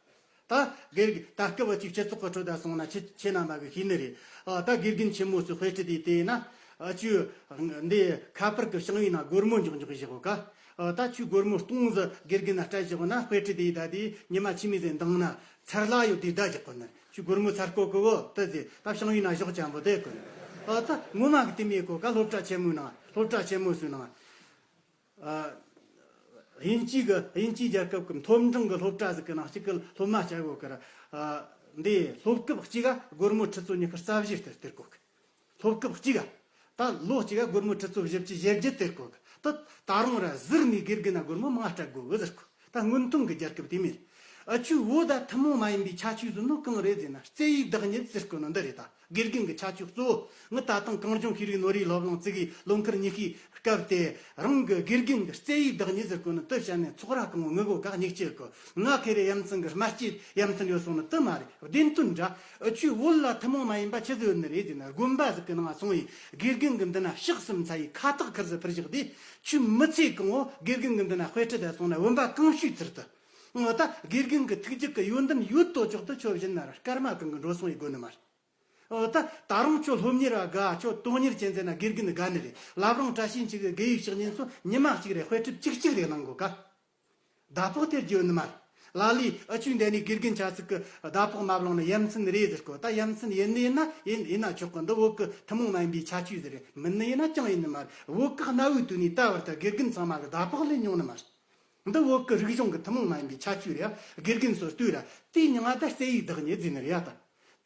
ད་དགེ་རྒན་ད་སྐབས་ཅིག་སྤྱི་ཚོགས་ཀྱི་ཁྲོད་ད་སོང་ན་ཁྱེད་ཁྱེད་རྣམ་པ་གིས་ཤེས་ནི་རེད། ཨ། ད་དགེ་རྒན་ཆེན་མོ་ཚོས་དཔེ་ཁྲིད་དེ་བལྟས་ན། ཨ། ཁྱོད་འདི་ཁ་པར་གྱི་བྱང་བའི་ནང་སྒོར་མོ་འཇོག་འཇོག་བཞག་གོ་ཀ། ཨ། ད་ཁྱོད་སྒོར་མོ་སྟོང་ཟིག་དགེ་རྒན་ན་སྤྲད་བཞག་ན། དཔེ་ཁྲིད་དེ་ད་དེ་ཉི་མ་ཕྱི་མའི་ཟེར་འདང་ན་ཚར་ལ་ཡོད་དེ་ད་རྒྱག་གོ་ནི། ཁྱོད་སྒོར་མོ་ཚར་གོ་གི་བོ་དེ་ཟེར། ད་བྱང་བའི་ནང་བཞག་ཅན་པོ་དེ་གོ་ནི། ཨ། ད་ངོ་མ་གི་དེ་མེད་གོ་ཀ། སློབ་གྲྭ་ཆེན་མོའི་ནང་། སློབ་གྲྭ་ཆེན་མོ་ཚོའི་ནང་། ཨ། དབྱིན་ཇི་གི་དབྱིན་ཇིའི་རྒྱལ་ཁབ་ཀྱི་མཐོ་འབྲིང་གི་སློབ་གྲྭ་ཟིག་གི་ནང་གཅིག་གི་སློབ་མ་བྱ་དགོས་ཀི་ར། ཨ། འདི་སློབ་སྐབས་གཅིག་ག་སྒོར་མོ་ཁྲི་ཚོ་ཉི་ཤུ་རྩ་བཞི་སྟེར་སྟེར་གོ་གི། སློབ་སྐབས་གཅིག་ག། ད་ལོ་གཅིག་ག་སྒོར་མོ་ཁྲི་ཚོ་བཞི་བཅུ་ཞེ་བརྒྱད་སྟེར་གོ་གི། ད་ད་རུང་ར་ཟུར་ནས་དགེ་རྒན་ན་སྒོར་མོ་མང་སྤྲད་དགོས་གི་ཟེར་གོ། ད་སྔོན་ཐོན་གྱི་རྒྱལ་ཁབ་དེ་མིན། ཨ། ཁྱོའི་བོད་ད་ཐུན་མོང་མ་ཡིན་པའི་ཁྱད་ཆོས་ཟེར་ནོ་གང་རེད་ཟེར་ན། བརྩེ་ཡི་བདག་ཉིད་ཟེར་གོ་ནོ་འདི་རེད་ད། དགེ་རྒན་གྱི་ཁྱད་ཆོས་གཙོ་བོ། ངས་ད་དུང་གངས་ལྗོངས་ཤེས་རིག་ནོར་བུའི་སློབ་གླིང་བཙུགས་གི་ལོ་འཁོར་ཉི་ཤུའི་སྐབས་དེ་རང་གི་དགེ་རྒན་གྱི་བརྩེ་ཡི་བདག་ཉིད་ཟེར་གོ་ནོ་དེ་བཤད་ནས་ཚོགས་ར་གང་བོ་ངུ་གོ་ཀ། སྙིང་རྗེ་གོ། ང་ཁེ་རེ་ཡ་མཚན་གྱི་སྨྲ་ལྕེ་ཡ་མཚན་ཡོད་སོང་ནི་དེ་མ་རེད། བདེན་དོན་འདྲ། ཨ། ཁྱོའི་བོད་ལ་ཐུན་མོང་མ་ཡིན་པ་ཆི་ཟིག་ཡོད་ནི་རེད་ཟེར་ན། དགོན་པ་ཟིག་གི་ནང་སོང་ཡིན། དགེ་རྒན་གྱི་མདུན་ན་ཕྱག་གསུམ་འཚལ་ཡི་ཁ་བཏགས་ཁུར་ཟིག་ཕུལ་བཞག་དེ། ཁྱོའི་མི་ཚེ་གང་བོ་དགེ་རྒན་གྱི་མདུན་ན་དཔེ་ཁྲིད་ད་སོང་ན་བུམ་པ་གང་བྱོའི་ཚུལ་དུ། འོ་ད་དགེ་རྒན་གྱི་ཐུགས་རྒྱུད་ཀྱི་ཡོན་ཏན་ཡོད་དོ་ཅོག་ཏུ་ཁྱོད་བཞིན་ན་ར་སྐར་མ་གང་གི་འགྲོ་སོང་ཡི་དགོས་ནི་མ་རེད། འོ་ད་ད་རུང་ཁྱོད་སློབ་གཉེར་བ་དགའ། ཁྱོད་དོན་གཉེར་ཅན་ཟེར་ན་དགེ་རྒན་དགའ་ནི་རེད། བླ་བྲང་བཀྲ་ཤིས་འཁྱིལ་གི་དགེ་བའི་བཤེས་གཉེན་ཚོ་ཉི་མ་གཅིག་རེ་དཔེ་ཁྲིད་གཅིག་གཅིག་རེ་གནང་དགོས་ཀ། ཟླ་ཕོགས་དེ་རྒྱུ་ནི་མ་རེད། ལ་ལས་ཨ་ཆུ་འདི་ནས་དགེ་རྒན་ཆ་ཚིག་གི་ཟླ་ཕོགས་མ་བླངས་ན་ཡ་མཚན་རེད་ཟེར་གོ། ད་ཡ་མཚན་ཡིན་ནི་ཡིན་ན་ཡིན་ཡིན་ན་ཆོག་གི། འདི་བོད་ཀྱི་ཐུན་མོང་མ་ཡིན་པའི་ཁྱད་ཆོས་ཟིག་རེད། མིན་ནི་ཡིན་ན་ཅང་ཡིན་ནི་མ་རེད། བོད་ཀྱི་གནའ་བོའི་དུས་ནས་ད་བར་དུ་དགེ་རྒན་ཚང་མ་གི་ཟླ་ཕོགས་ལེན་མྱོང་ནི་མ་རེད། འདི་བོད་ཀྱི་རིག་གཞུང་གི་ཐུན་མོང་མ་ཡིན་པའི་ཁྱད་ཆོས་རེད། དགེ་རྒན་ཚོ་ལྟོས་ར། དེའི་མྱིང་ང་ད་བརྩེ་ཡི་བདག་ཉིད་ཟེར་ནི་རེད་ཡ། ད་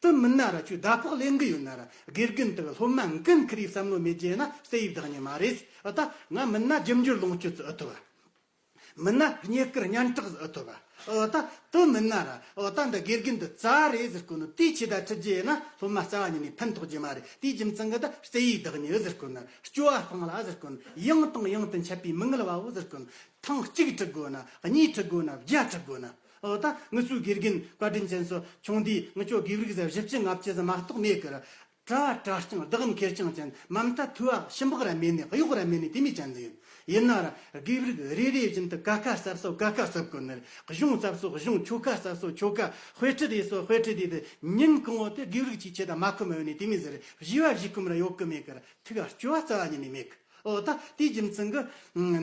དེ་མིན་ན་ར་ཁྱོད་ཟླ་ཕོགས་ལེན་གི་ཡོད་ན་ར། དགེ་རྒན་དག་སློབ་མ་འགན་ཁུར་ཡི་བསམ་བློ་མེད་རྒྱུ་ན་བརྩེ་ཡི་བདག་ཉིད་མ་རེད། ཨ། ད་ང་མིན་ན་རྒྱུ་འབྱོར་ལོངས་སྤྱོད་ཚོ་ཨེ་ཐོབ་བ། མིན་ན་རྙེད་དཀར་སྙན་གྲགས་ཨེ་ཐོབ་བ། ཨ། ད་དེ་མིན་ན་ར། ཨ། ད་འདི་དགེ་རྒན་འདི་རྩ་རེད་ཟེར་གོ་ནོ་དེའི་ཆེད་ད་ཁྲིད་རྒྱུ་ཡིན་ན་སློབ་མ་རྩ་བ་ཉིད་ནས་ཕན་ཐོགས་རྒྱུ་མ་རེད། དེའི་རྒྱུ་མཚན་གྱིས་ད་བརྩེ་ཡི་བདག་ཉིད་ཟེར་གོ་ནོ། སྐྱོ་བ་སྤངས་ལ་ཟེར་གོ་ནོ། ཡང་དང་ཡང་དུ་འཆད་པའི་མི་ངལ་བའོ་ཟེར་གོ་ནོ། ཐེངས་གཅིག་ཁྲིད་དགོས་ན། གཉིས་ཁྲིད་དགོས་ན། བརྒྱ་ཁྲིད་དགོས་ན། འོ་ད་ངུ་ཚོའི་དགེ་རྒན་བཀའ་དྲིན་ཅན་ཚོ་ཆུང་དུས་ངུ་ཆོ་དགེ་ལུགས་ཟེར་བཞི་བཅུ་ལྔ་བཅུ་ཟིག་མ་གཏོགས་མེད་ཀི་ར། གྲྭ་གྲྭ་རྐྱང་བདག་འཁྱེར་རྐྱང་ཅན། མ་མཐའ་ཐུ་བ་ཞིམ་པོ་ར་མེད་ནི་གཡོག་ར་མེད་ནི་དེ་མོ་ཅན་ཟིག་ཡིན། ཡིན་ན་ར་དགེ་ལུགས་རེ་རེ་བཞིན་དུ་ཀ་ཁ་གསབ་སོ་ཀ་ཁ་གསབ་དགོས་ནི། གཞུང་གསབ་སོ་གཞུང་། ཆོ་ག་གསབ་སོ་ཆོ་ག། དཔེ་ཁྲིད་དེ་སོ་དཔེ་ཁྲིད་དེ་དེ། ཉིན་གང་བོ་དེ་དགེ་ལུགས་ཀྱི་ཆེད་དུ་མ་ཁོམ་མ་ཡོད་ནི་དེ་མོ་ཟིག་རེད། བཞི་བ་བཞི་ཁོམ་ར་ཡོད་གི་མེད་ཀི་ར། ཐུགས་ལ་སྐྱོ་བ་རྩ་བ་ཉིད་ནས་མེད་གི། འོ་ད་དེའི་རྒྱུ་མཚན་གྱིས་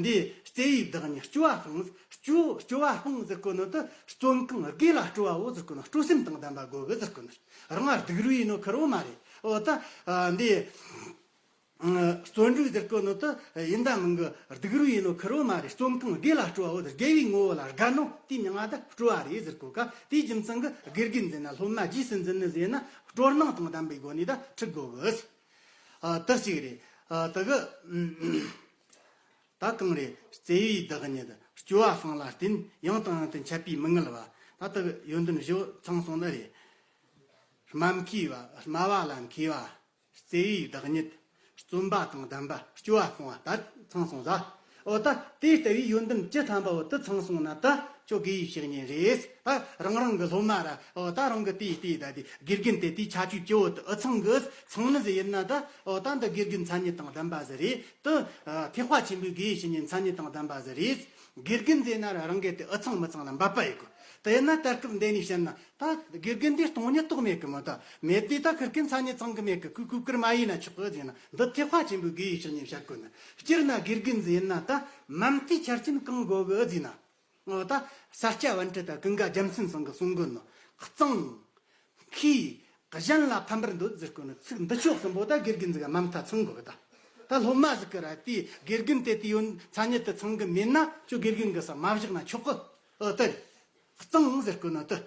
འདི་བརྩེ་ཡི་བདག་ཉིད་སྐྱོ་བ་སྤངས། སྐྱོ་སྐྱོ་བ་སྤངས་ཟེར་གོ་ནོ་དེ་བརྩོན་གང་དགེ་ལ་སྤྲོ་བའོ་ཟེར་གོ་ནོ། སྤྲོ་སེམས་དང་ལྡན་པ་དགོས་གི་ཟེར་གོ་ནོ། རང་ང་སྡུག་རུས་ཡིན་ནོ་ཁེར་བོ་མ་རེད། འོ་ད་འདི་བརྩོན་འགྲུས་ཟེར་གོ་ནོ་དེ་ཡིན་ད་མིན་གི། སྡུག་རུས་ཡིན་ནོ་ཁེར་བོ་མ་རེད། བརྩོན་གང་དགེ་ལ་སྤྲོ་བའོ་ཟེར། དགེ་བའི་ངོ་བོ་ལ་དགའ་ནོ་དེའི་མྱིང་ང་ད་སྤྲོ་བ་རེད་ཟེར་གོ་ཀ། དེའི་རྒྱུ་མཚན་གྱིས་དགེ་རྒན་ཟེར་ན་སློབ་མ་རྗེས་སུ་འཛིན་ནི་ཟེར་ན་སྤྲོ་སྣང་དང་ལྡན་པའི་སྒོ་ནས་ད་ཁྲིད་དགོས་གི། ཨ། དེ་གཅིག་རེད། ཨ། དེ་གི་ད་གང་རེད། བརྩེ་བའི་བདག་ཉིད་སྐྱོ་བ་སྤངས་ལ་བརྟེན། ཡང་དང་ཡང་དུ་འཆད་པའི་མི་ངལ་བ། ད་དེ་གི་ཡོན་ཏན་བཞི་བོ་ཚང་སོང་ནི་རེད། སྨྲ་མཁས་པ། སྨྲ་བ་ལ་མཁས་པ། བརྩེ་བའི་བདག་ཉིད། བརྩོན་པ་དང་ལྡན་པ། སྐྱོ་བ་སྤངས་པ། ད་ཚང་སོང་ཟ། འོ་ད་དེ་ལྟ་བུའི་ཡོན་ཏན་བཅུ་ཐམ་པ་བོ་དེ་ཚང་སོང་ན་ད་ཁྱོད་དགེ་བའི་བཤེས་གཉེན་རེད། ད་རང་རང་གི་སློབ་མ་ར། འོ་ད་རང་གི་དེའི་དེའི་ད་དེ་དགེ་རྒན་དེ་དེའི་ཁྱད་ཆོས་བཅུ་བོ་དེ་ཨེ་ཚང་གི། ཚང་ནི་ཟིག་ཡིན་ན་ད། འོ་ད་འདི་དགེ་རྒན་མཚན་ཉིད་དང་ལྡན་པ་ཟིག་རེད། དེ་ཐེག་པ་ཆེན་པོའི་དགེ་བའི་བཤེས་གཉེན་མཚན་ཉིད་དང་ལྡན་པ་ཟིག་རེད། དགེ་རྒན་ཟེར་ན་ར་རང་གི་དེ་ཨེ་ཚང་མི་ཚང་ལ་འབད་པ་ཡོད་གི། དེ་ཡིན་ན་ད་སྐབས་འདི་ནས་བཤད་ན། ད་དགེ་རྒན་འདི་སྟོང་ཉིད་རྟོགས་མེད་གི་མོ། ད་མེད་དེ་ད་ཁེར་རྐྱང་མཚན་ཉིད་ཚང་གི་མེད་གི། ཁོས་གོས་དཀར་མ་ཡིན་ན་ཆོག་གི་ཟེར་ན། འདི་ཐེག་པ་ཆེན་པོའི་དགེ་བའི་བཤེས་གཉེན་བཤད་དགོས་ནི། སྤྱིར་ན་དགེ་རྒན་ཟེར་ན་ད་མ་མཐའི་ཆ་རྐྱེན་གང་དགོས་གི་ཟེར་ན། འོ་ད་ས་སྐྱ་པཎྜི་ཏ་ཀུན་དགའ་རྒྱལ་མཚན་ཚང་གིས་གསུང་གི་ནོ། གཙང་། མཁས། གཞན་ལ་ཕན་པར་འདོད་ཟེར་གོ་ནི་ཚིག་འདི་ཕྱོགས་གསུམ་པོ་ད་དགེ་རྒན་ཟིག་ག་མ་མཐའ་ཚང་དགོས་གི། ད་ད་སློབ་མ་ཟིག་གི་ར་དེ་དགེ་རྒན་དེ་དེ་ཡོན་མཚན་ཉིད་དེ་ཚང་གི་མེད་ན་ཁྱོད་དགེ་རྒན་གི་ས་མ་བཞག་ན་ཆོག་གི། ཨོ་དེ་རེད། གཙང་ཟེར་གོ་ནོ་དེ།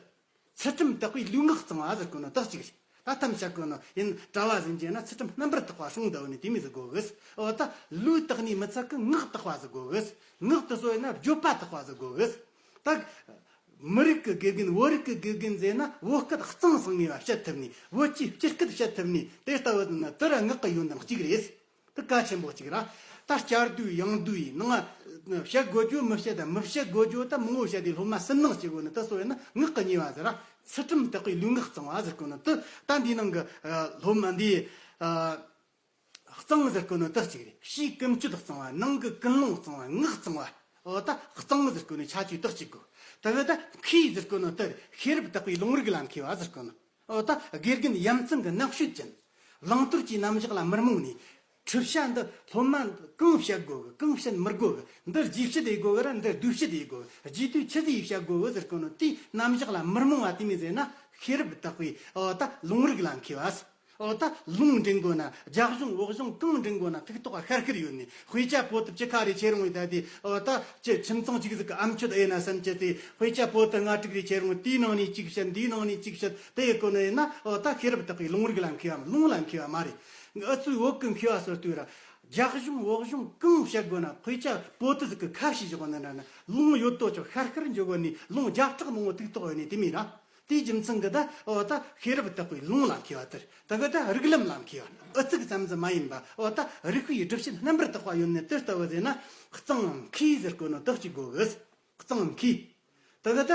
ཚུལ་ཁྲིམས་དག་པའི་ལུས་ངག་གཙང་བ་ཟེར་གོ་ནོ་དེ་གཅིག་རེད། ད་ཐམས་ཅད་ཀུན་ནི་ཡིན་གྲྭ་བ་ཟིན་གྱི་ན་ཚུལ་ཁྲིམས་རྣམ་པར་དག་པ་སྲུང་འདོད་ནི་དེ་མོ་ཟིག་དགོས་གི། འོ་ད་ལུས་དག་ནི་མི་ཚད་གི་ངག་དག་པ་ཟིག་དགོས་གི། ངག་དེ་ཚོ་ཡིན་ན་བརྗོད་པ་དག་པ་ཟིག་དགོས་གི། ད་མི་རིགས་ཀྱི་དགེ་རྒན། བོད་རིགས་ཀྱི་དགེ་རྒན་ཟེར་ན་བོད་སྐད་གཙང་སིང་ངེ་བ་བཤད་ཐུབ་ནི། བོད་ཀྱི་སྤྱི་སྐད་བཤད་ཐུབ་ནི། དེ་ལྟ་བུ་ན་དེ་ར་ངག་གི་ཡོན་ཏན་གཅིག་རེད། དེ་གལ་ཆེན་པོ་གཅིག་ར། ད་བསྐྱར་ཟློས་ཡང་ཟློས་ཡིན་ནང་བཤད་དགོས་རྒྱུ་མི་བཤད། ད་མི་བཤད་དགོས་རྒྱུ་ད་མང་བོ་བཤད་དེ་སློབ་མ་སུན་སྣང་སྐྱེ་དགོས་ནི། དེ་ཚོ་ཡིན་ན་ངག་གི་ཉེས་པ་ཟེར་ར། ཚུལ་ཁྲིམས་དག་པའི་ལུས་ངག་གཙང་བ་ཟེར་གོ་ནི་དེ། ད་འདིའི་ནང་གི་སློབ་མ་འདི་གཙང་ཟེར་གོ་ནི་དེ་གཅིག་རེད། ཕྱིའི་ཀུན་སྤྱོད་གཙང་བ། ནང་གི་ཀུན་སློང་གཙང་བ། ངག་གཙང་བ། འོ་ད་གཙང་ཟེར་གོ་ནི་ཁྱད་ཆོས་དེ་གཅིག་དགོས། དེ་གི་ད་མཁས་ཟེར་གོ་ནི་དེ་ཤེས་རབ་དག་པའི་ལུང་རིགས་ལ་མཁས་པ་ཟེར་གོ་ནི། འོ་ད་དགེ་རྒན་ཡ་མཚན་གྱི་རྣམ་དཔྱོད་ཅན། བླང་དོར་གྱི་རྣམ་གཞག་ལ་མི་རྨོངས་ནས། འཁྲུལ་བྱ་འདི་སློབ་མ་གང་བཤད་དགོས་གི། གང་བཤད་མི་དགོས་གི། འདི་རྗེས་བཤད་ཡེ་དགོས་གི་ར། འདི་བསྡུས་བཤད་ཡེ་དགོས་གི། རྗེས་དུས་ཆི་ཟིག་བཤད་དགོས་གི་ཟེར་གོ་ནོ་དེའི་རྣམ་གཞག་ལ་མི་རྨོངས་པ་དེ་མོ་ཟེར་ན་ཤེས་རབ་དག་པའི་འོ་ད་ལུང་རིགས་ལ་མཁས་པ། འོ་ད་ལུང་འདྲེན་དགོས་ན། རྒྱབ་གཞུང་འོག་གཞུང་གང་འདྲེན་དགོས་ན་ཐུགས་ཐོག་ཤར་ཤར་ཡོད་ནི། དཔེ་ཆ་པོ་ཏི་ཅི་ཁ་རེ་ཁྱེར་འོང་ཡི་ད་དེ། འོ་ད་ཅི་ཁྱིམ་ཚང་གཅིག་ཟིག་གི་ཨམ་ཆོད་ཨེ་ན་བསམ་གྱི་དེ། དཔེ་ཆ་པོ་ཏི་ལྔ་དྲུག་རེ་ཁྱེར་འོང་། དེའི་ནང་ནས་གཅིག་བཤད། འདིའི་ནང་ནས་གཅིག་བཤད། དེ་ཡེ་གོ་ནི་ཡིན་ན་འོ་ད་ཤེས་རབ་དག་པའི་ལུང་རིགས་ལ་མཁས་པའམ་ལུང་ལ་མཁས་པ་མ་རེད། ཨ་ཚོའི་བོད་ཀྱི་མཁས་པ་ཟེར་དུས་ར། རྒྱབ་གཞུང་འོག་གཞུང་གང་བཤད་དགོས་ན། དཔེ་ཆ་པོ་ཏི་ཟིག་གི་ཁ་ཕྱེ་བཞག་ན་འདྲ་ན་ལུང་ཡོད་དོ་ཅོག་ཤར་ཤར་འཇོག་གོ་ནི། ལུང་བརྒྱ་ཕྲག་མང་བོ་ཐུགས་ཐོག་ཡོད་ནི་དེ་མོ་ར། དེའི་རྒྱུ་མཚན་གྱིས་ད་འོ་ད་ཤེས་རབ་དག་པའི་ལུང་ལ་མཁས་པ་དེར། དེ་གི་ད་རིགས་ལམ་ལ་མཁས་པ། ཨུ་ཚུགས་ཙམ་ཟིག་མ་ཡིན་པ། འོ་ད་རིགས་པའི་སྒྲུབ་བྱེད་རྣམ་པར་དག་པ་ཡོད་ནི་དེ་ལྟ་བུ་ཟེར་ན་གཙང་མཁས་ཟེར་གོ་ནོ་དེ་གཅིག་དགོས་གི། གཙང་མཁས། དེ་གི་ད་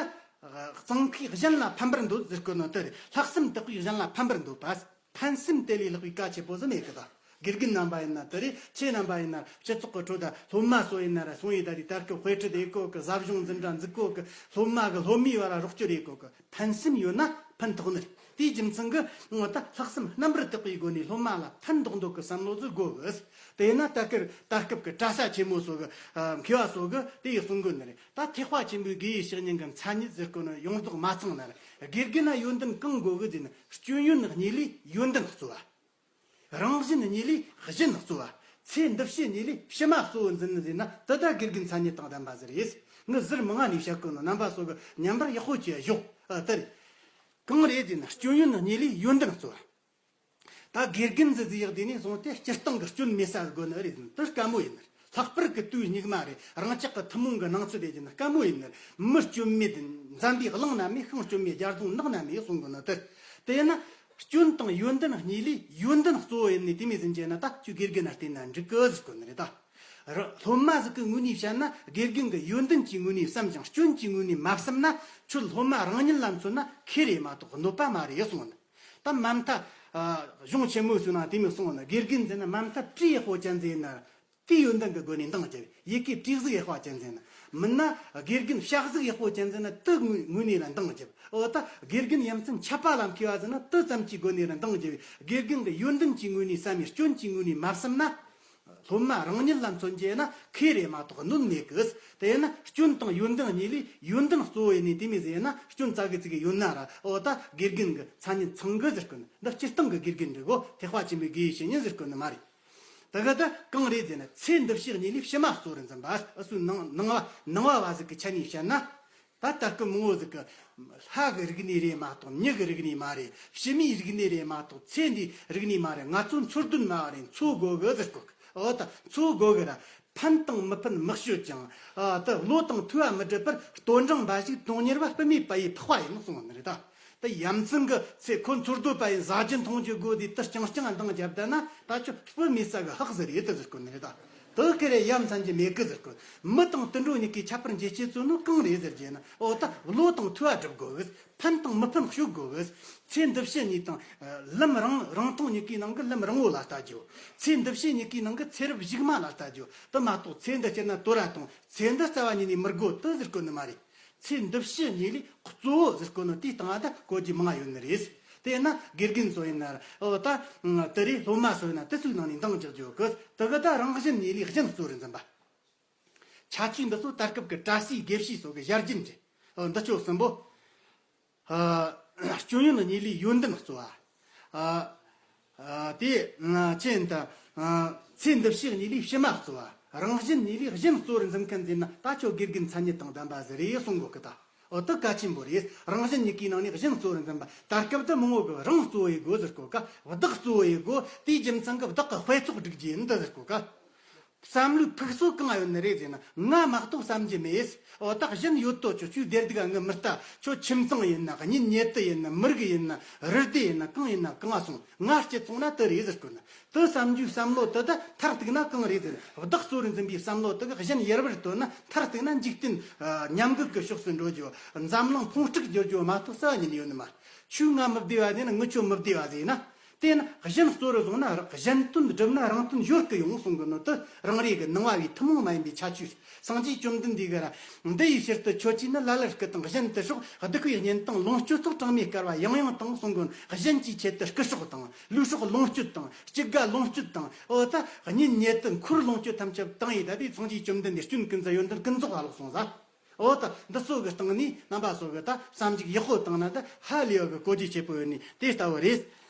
གཙང་མཁས་གཞན་ལ་ཕན་པར་འདོད་ཟེར་གོ་ནོ་དེ་རེད། ལྷག་བསམ་དག་པས་གཞན་ལ་ཕན་པར་འདོད་པ། ཕན་སེམས་དེ་ལས་ལྷག་པའི་གལ་ཆེ་པོ་ཟིག་མེད་གི་ད། དགེ་རྒན་རྣམ་པ་ཡིན་ན་དེ་རེད། ཁྱེད་རྣམ་པ་ཡིན་ན་སྤྱི་ཚོགས་ཀྱི་ཁྲོད་ད་སློབ་མ་ཚོ་ཡིན་ན་ར་སོང་ཡི་ད་དེ་ད་སྐབས་དཔེ་ཁྲིད་ཡེ་གོ་གི། ཟབ་སྦྱོང་འཛིན་གྲྭ་འཛུགས་གོ་གི། སློབ་མ་གི་སློབ་མའི་བར་རོགས་སྐྱོར་ཡེ་གོ་གི། ཕན་སེམས་ཡོད་ན་ཕན་ཐོགས་ནི་རེད། དེའི་རྒྱུ་མཚན་གྱིས་འོ་ད་ལྷག་བསམ་རྣམ་པར་དག་པའི་སྒོ་ནས་སློབ་མ་ལ་ཕན་ཐོགས་འདོད་ཀྱི་བསམ་བློ་ཟིག་དགོས་གི། དེས་ན་ད་སྐབས་ད་སྐབས་ཀྱི་གྲྭ་ས་ཆེན་མོ་ཚོ་གི་མཁས་པ་ཚོ་གི་དེ་ཡི་གསུང་གི་ནི་རེད། ད་ཐེག་པ་ཆེན་པོའི་དགེ་བའི་བཤེས་གཉེན་གྱི་མཚན་ཉིད་ཟེར་གོ་ནི་ཡོངས་རྫོགས་མ་ཚང་ན་ར། དགེ་རྒན་ན་ཡོན་ཏན་གང་དགོས་གི་ཟེར་ན། སྐྱོན་ཡོན་གཉིས་ལས་ཡོན་ཏན་གཙོ་བ། རང་བཞིན་གཉིས་ལས་གཞན་གཙོ་བ། ཚེ་འདི་ཕྱི་གཉིས་ལས་ཕྱི་མ་གཙོ་བོ་འཛིན་ནི་ཟེར་ན། དེ་ད་དགེ་རྒན་མཚན་ཉིད་དང་ལྡན་པ་ཟིག་རེད། ངས་ཟུར་མང་ང་ནས་བཤད་གོ་ནོ་རྣམ་པ་ཚོ་གི་ཉན་པར་ཡག་པོ་བྱས་ཞོག། ཨ་དེ་རེད། གང་རེད་ཟེར་ན་སྐྱོན་ཡོན་གཉིས་ལས་ཡོན་ཏན་གཙོ་བ། ད་དགེ་རྒན་ཟིག་ཟིག་ཡག་དེ་ནས་བཟུང་སྟེ་སྤྱིར་བཏང་གི་སྐྱོན་མེད་ས་དགོས་ནི་རེད། དེ་དཀའ་མོ་ཡིན་ནི། ལྷག་པར་གི་དུས་སྙིགས་མ་རེད། རང་ཅག་གི་ཐུན་མོང་གི་སྣང་ཚུལ་དེ་ཡིན་ན་དཀའ་མོ་ཡིན་ནི། མི་སྐྱོན་མེད་འཛམ་བུའི་གླིང་ན་མེད། ཤིང་སྐྱོན་མེད་རྒྱ་རྫོང་ནགས་ན་མེད་གསུང་གི་ནི་དེ། དེ་ཡིན་ན་སྐྱོན་དང་ཡོན་ཏན་གཉིས་ལས་ཡོན་ཏན་གཙོ་བོ་ཡིན་ནི་དེ་མོ་ཟིག་ཡིན་ན། ད་ཁྱོད་དགེ་རྒན་ན་བརྟེན་ན་འགྲིག་གི་ཟེར་གོ་ནི་རེད་ད། ར་སློབ་མ་ཟིག་གི་ངོས་ནས་བཤད་ན། དགེ་རྒན་གྱི་ཡོན་ཏན་གྱི་ངོས་ནས་བསམ་ཀྱང་སྐྱོན་གྱི་ངོས་ནས་མ་བསམ་ན། ཁྱོད་སློབ་མ་རང་ཉིད་ལ་མཚོན་ན་ཁེ་རེད་མ་གཏོགས་གནོད་པ་མ་རེད་གསུངས་ནི། ད་མ་མཐའ་ཨ་གཞུང་ཆེན་མོའི་ཚུལ་ན་དེ་མོ་གསུངས་ནི། དགེ་རྒན་ཟེར་ན་མ་མཐའ་བྲིས་ཡག་པོ་ཅན་ཟིག་ཡིན་ན། དེའི་ཡོན་ཏན་གྱི་སྒོ་ནས་འདང་རྒྱབ། ཡི་གེ་བྲིས་གཟུགས་ཡག་པོ་ཅན་ཟིག་ཡིན་ན། མིན་ན་དགེ་རྒན་ཕྱག་གཟུགས་ཡག་པོ་ཅན་ཟིག་ཡིན་ན། དེ་ངོས་ངོས་ནས་ལ་འདང་རྒྱབ། འོ་ད་དགེ་རྒན་ཡ་མཚན་ཆད་པ་ལ་མཁས་པ་ཟིག་ཡིན་ན། དེ་ཙམ་གྱི་སྒོ་ནས་ལ་འདང་རྒྱབ། དགེ་རྒན་གྱི་ཡོན་ཏན་གྱི་ངོས་ནས་བསམ་ཡས། སྐྱོན་གྱི་ངོས་ནས་མ་བསམ་ན། སློབ་མ་རང་ཉིད་ལ་མཚོན་རྒྱུ་ཡིན་ན་ཁེ་རེད་མ་གཏོགས་གནོད་མེད་གི། དེ་ཡིན་ན་སྐྱོན་དང་ཡོན་ཏན་གཉིས་ལས་ཡོན་ཏན་གཙོ་བོ་ཡིན་ནི་དེ་མོ་ཟིག་ཡིན་ན། སྐྱོན་ཙག་གི་ཙིག་གི་ཡོད་ན་ར། འོ་ད་དགེ་རྒན་གྱི་མཚན་ཉིད་ཚང་གི་ཟེར་གོ་ནི། འདི་སྤྱིར་བཏང་གི་དགེ་རྒན་རེད་གོ། ཐེག་པ་ཆེན་པོའི་དགེ་བའི་བཤེས་གཉེན་ཟེར་གོ་ནི་མ་རེད། ད་ག་ད་གང་རེད་ཟེར་ན། ཚེ་འདི་ཕྱི་གཉིས་ལས་ཕྱི་མ་གཙོ་བོར་འཛིན་པ། ཨ་སུ་ནང་ནང་བ་ནང་བ་བ་ཟིག་གི་ཆ་ནས་བཤད་ན། ད་ལྟ་སྐུ་མང་བོ་ཟིག་གི་ལྷ་གི་རིག་གནས་རེད་མ་གཏོགས། མྱི་གི་རིག་གནས་མ་རེད། ཕྱི་མའི་རིག་གནས་རེད་མ་གཏོགས། ཚེ་འདིའི་རིག་གནས་མ་རེད། ང་ཚོ་འཚོ་དོན་སྨྲ་བ་རེད། འཚོ་དགོས་གི་ཟེར་གོ་གི། འོ་ད་འཚོ་དགོས་གི་ར། ཕན་དང་མི་ཕན་མི་ཤོད་ཅིང་། ཨ་ད་བློ་དང་ཐོས་པ་མི་འགྲུབ་པར། ལྟོ་འགྲངས་འབའ་ཞིག་དོན་གཉེར་བ། སྤུ་མེད་པ་ཡི་འཕགས་པ་ཡིན་གསུངས་པ་ནི་རེད་ད། ད་ཡ་མཚན་གི་ཚེ་ཁོ་འཚོ་སྡོད་པ་ཡིན། ཟ་རྒྱུ་འཐུང་རྒྱུ་དགོས་དུས་དེ་རྐྱང་རྐྱང་འདང་བརྒྱབ་བསྡད་ན། ད་ཁྱོད་སྤུ་མེད་ས་གི་ཧག་ཟེར་ཡོད་དུ་ཟེར་གོ་ནི་རེད་ད། དེ་ཁེ་རེ་ཡ་མཚན་གྱི་མེད་གི་ཟེར་གོ། མི་དང་དུད་འགྲོ་གཉིས་ཀའི་ཁྱད་པར་འབྱེད་བྱེད་ཚུལ་ནི་གང་རེད་ཟེར་རྒྱུ་ན། འོ་ད་བློ་དང་ཐོས་པ་སྒྲུབ་དགོས་གི། ཕན་དང་མི་ཕན་ཤོད་དགོས་གི། ཚེ་འདི་ཕྱི་གཉིས་དང་། ལམ་རིང་རིང་ཐུང་གཉིས་ཀའི་ནང་གི་ལམ་རིང་བོ་ལ་ལྟ་རྒྱུ། ཚེ་འདི་ཕྱི་གཉིས་ཀའི་ནང་གི་ཚེ་རབས་གཞུག་མ་ལ་ལྟ་རྒྱུ། དེ་མ་གཏོགས་ཚེ་འདི་སྤྱད་ན་དོ་ར་དང་། ཚེ་འདི་རྩ་བ་ཉིད་ནས་མི་དགོས་དུ་ཟེར་གོ་ནི་མ་རེད། ཚེ་འདི་ཕྱི་གཉིས་ལས་གཙོ་བོ་ཟེར་གོ་ནི་དེའི་སྟེང་ང་ད་གོ་རྒྱུ་མང་ཡོད་ནི་རེད། དེས་ན་དགེ་རྒན་ཚོ་ཡིན་ན། འོ་ད་དེ་རེད། སློབ་མ་ཚོ་ཡིན་ན་དེ་ཚོའི་ནང་ནས་འདང་རྒྱག་རྒྱུ་གི། དེ་གི་ད་རང་བཞིན་གཉིས་ལས་གཞན་གཙོ་བོར་འཛིན་པ། ཁྱད་ཆོས་འདི་ཚོ་ད་སྐབས་ཀྱི་གྲྭ་སའི་དགེ་བཤེས་ཚོ་གི་ཞལ་རྒྱུན་རེད། འོ་འདི་ཆོ་གསུམ་པོ། ཨ་སྐྱོན་ཡོན་གཉིས་ལས་ཡོན་ཏན་གཙོ་བ། ཨ་ཨ་དེ་ཅི་ཡིན་ད། ཨ་ཚེ་འདི་ཕྱི་གཉིས་ལས་ཕྱི་མ་གཙོ་བ། རང་བཞིན་གཉིས་ལས་གཞན་གཙོ་བོར་འཛིན་མཁན་ཟེར་ན། ད་ཁྱོད་དགེ་རྒན་མཚན་ཉིད་དང་ལྡན་པ་ཟིག་རེད་གསུང་གོ་གི་ད། འོ་དེ་གལ་ཆེན་པོ་རེད། རང་གཞན་གཉིས་ཀའི་ནང་ནས་གཞན་གཙོ་བོར་འཛིན་པ། ད་སྐབས་དུ་མང་བོ་གི་རང་གཙོ་བོ་ཡི་དགོས་ཟེར་གོ་ཀ་བདག་གཙོ་བོ་ཡི་དགོས། དེའི་རྒྱུ་མཚན་གི་བདག་གི་དཔེ་ཚོགས་སྒྲིག་རྒྱུ་ཡིན་འདི་ཟེར་གོ་ཀ་བསམ་བློའི་ཕུགས་གཙོ་གང་ཡོད་ནི་རེད་ཟེར་ན། ང་མ་གཏོགས་བསམ་རྒྱུ་མེད། འོ་ད་གཞན་ཡོད་དོ་ཅོག་ཆུའི་བདེ་སྡུག་ངའི་མི་ལྟ། ཁྱོད་ཁྱིམ་ཚང་ཡིན་ན། གཉེན་ཉེ་དུ་ཡིན་ན། མི་རིགས་ཡིན་ན། རུ་སྡེ་ཡིན་ན། གང་ཡིན་ན་གང་སོང་། ང་སྤྱི་ཚོགས་ན་དུ་རེད་ཟེར་དགོས་ན། དུ་བསམ་རྒྱུའི་བསམ་བློ་དུ་ད་མཐར་གཏུགས་ན་གང་རེད་ཟེར་ན། བདག་གཙོར་འཛིན་པའི་བསམ་བློ་དུ་གཞན་ཡར་བར་དོར་ན། མཐར་གཏུགས་ན་འཇིག་རྟེན་ཉམས་རྒུད་ཀྱི་ཕྱོགས་སུ་འགྲོ་རྒྱུ། འཛམ་གླིང་ཕུང་དཀྲུག་འགྱུར་རྒྱུ་མ་གཏོགས་རྩ་བ་ཉིད་ཡོད་ནི་མ། ཁྱོད་ང་མི་བདེ་བ་ཟེར་ན། ངི་ཁྱོད་མི་བདེ་བ་ཟེར་ན། དེ་ན་གཞན་གཙོ་རུ་བཟུང་ན་གཞན་དོན་སྒྲུབ་ན་རང་དོན་ཡོད་ཀི་ཡོང་གསུང་གི་ནོ་དུ། རང་རེ་གི་ནང་བ་བའི་ཐུན་མོང་མ་ཡིན་པའི་ཁྱད་ཆོས། སངས་རྒྱས་བཅོམ་ལྡན་འདས་ཀྱིས་ར། འདི་ཡི་ཕྱིར་དུ་ཁྱོད་ཀྱིས་ནི་ལ་ལར་སྐུ་དང་གཞན་དུ་ཕྱོགས། སྡིག་པའི་གཉེན་དང་ལོངས་སྤྱོད་ཚོགས། གྲངས་མེད་བསྐལ་བ་ཡང་ཡང་དང་གསུང་གི་ནོ། གཞན་གྱི་ཆེད་དུ་སྐུ་སྲོག་དང་། ལུས་སྲོག་ལོངས་སྤྱོད་དང་། སྐྱེ་རྒ་ལོངས་སྤྱོད་དང་། འོ་ད་གཉེན་ཉེ་དུ་འཁོར་ལོངས་སྤྱོད་ཐམས་ཅད་བཏང་ཡི་ད་དེ་སངས་རྒྱས་བཅོམ་ལྡན་འདས་སྐྱོན་ཀུན་ཟད་ཡོན་ཏན་ཀུན་རྫོགས་ལ་ལོག་སོང་ཟ། འོ་ད་འདི་ཚོ་གི་སྟེང་ནས་རྣམ་པ་ཚོ་གི་ད་བསམ་གཞིག་ཡག་པོ་བཏང་ན་ད་ཧ་ལས་ཡོད་གི་གོ་རྒྱུ་ཆེ་པོ་ཡོད་ནི་དེ་ལྟ་བུ་རེད།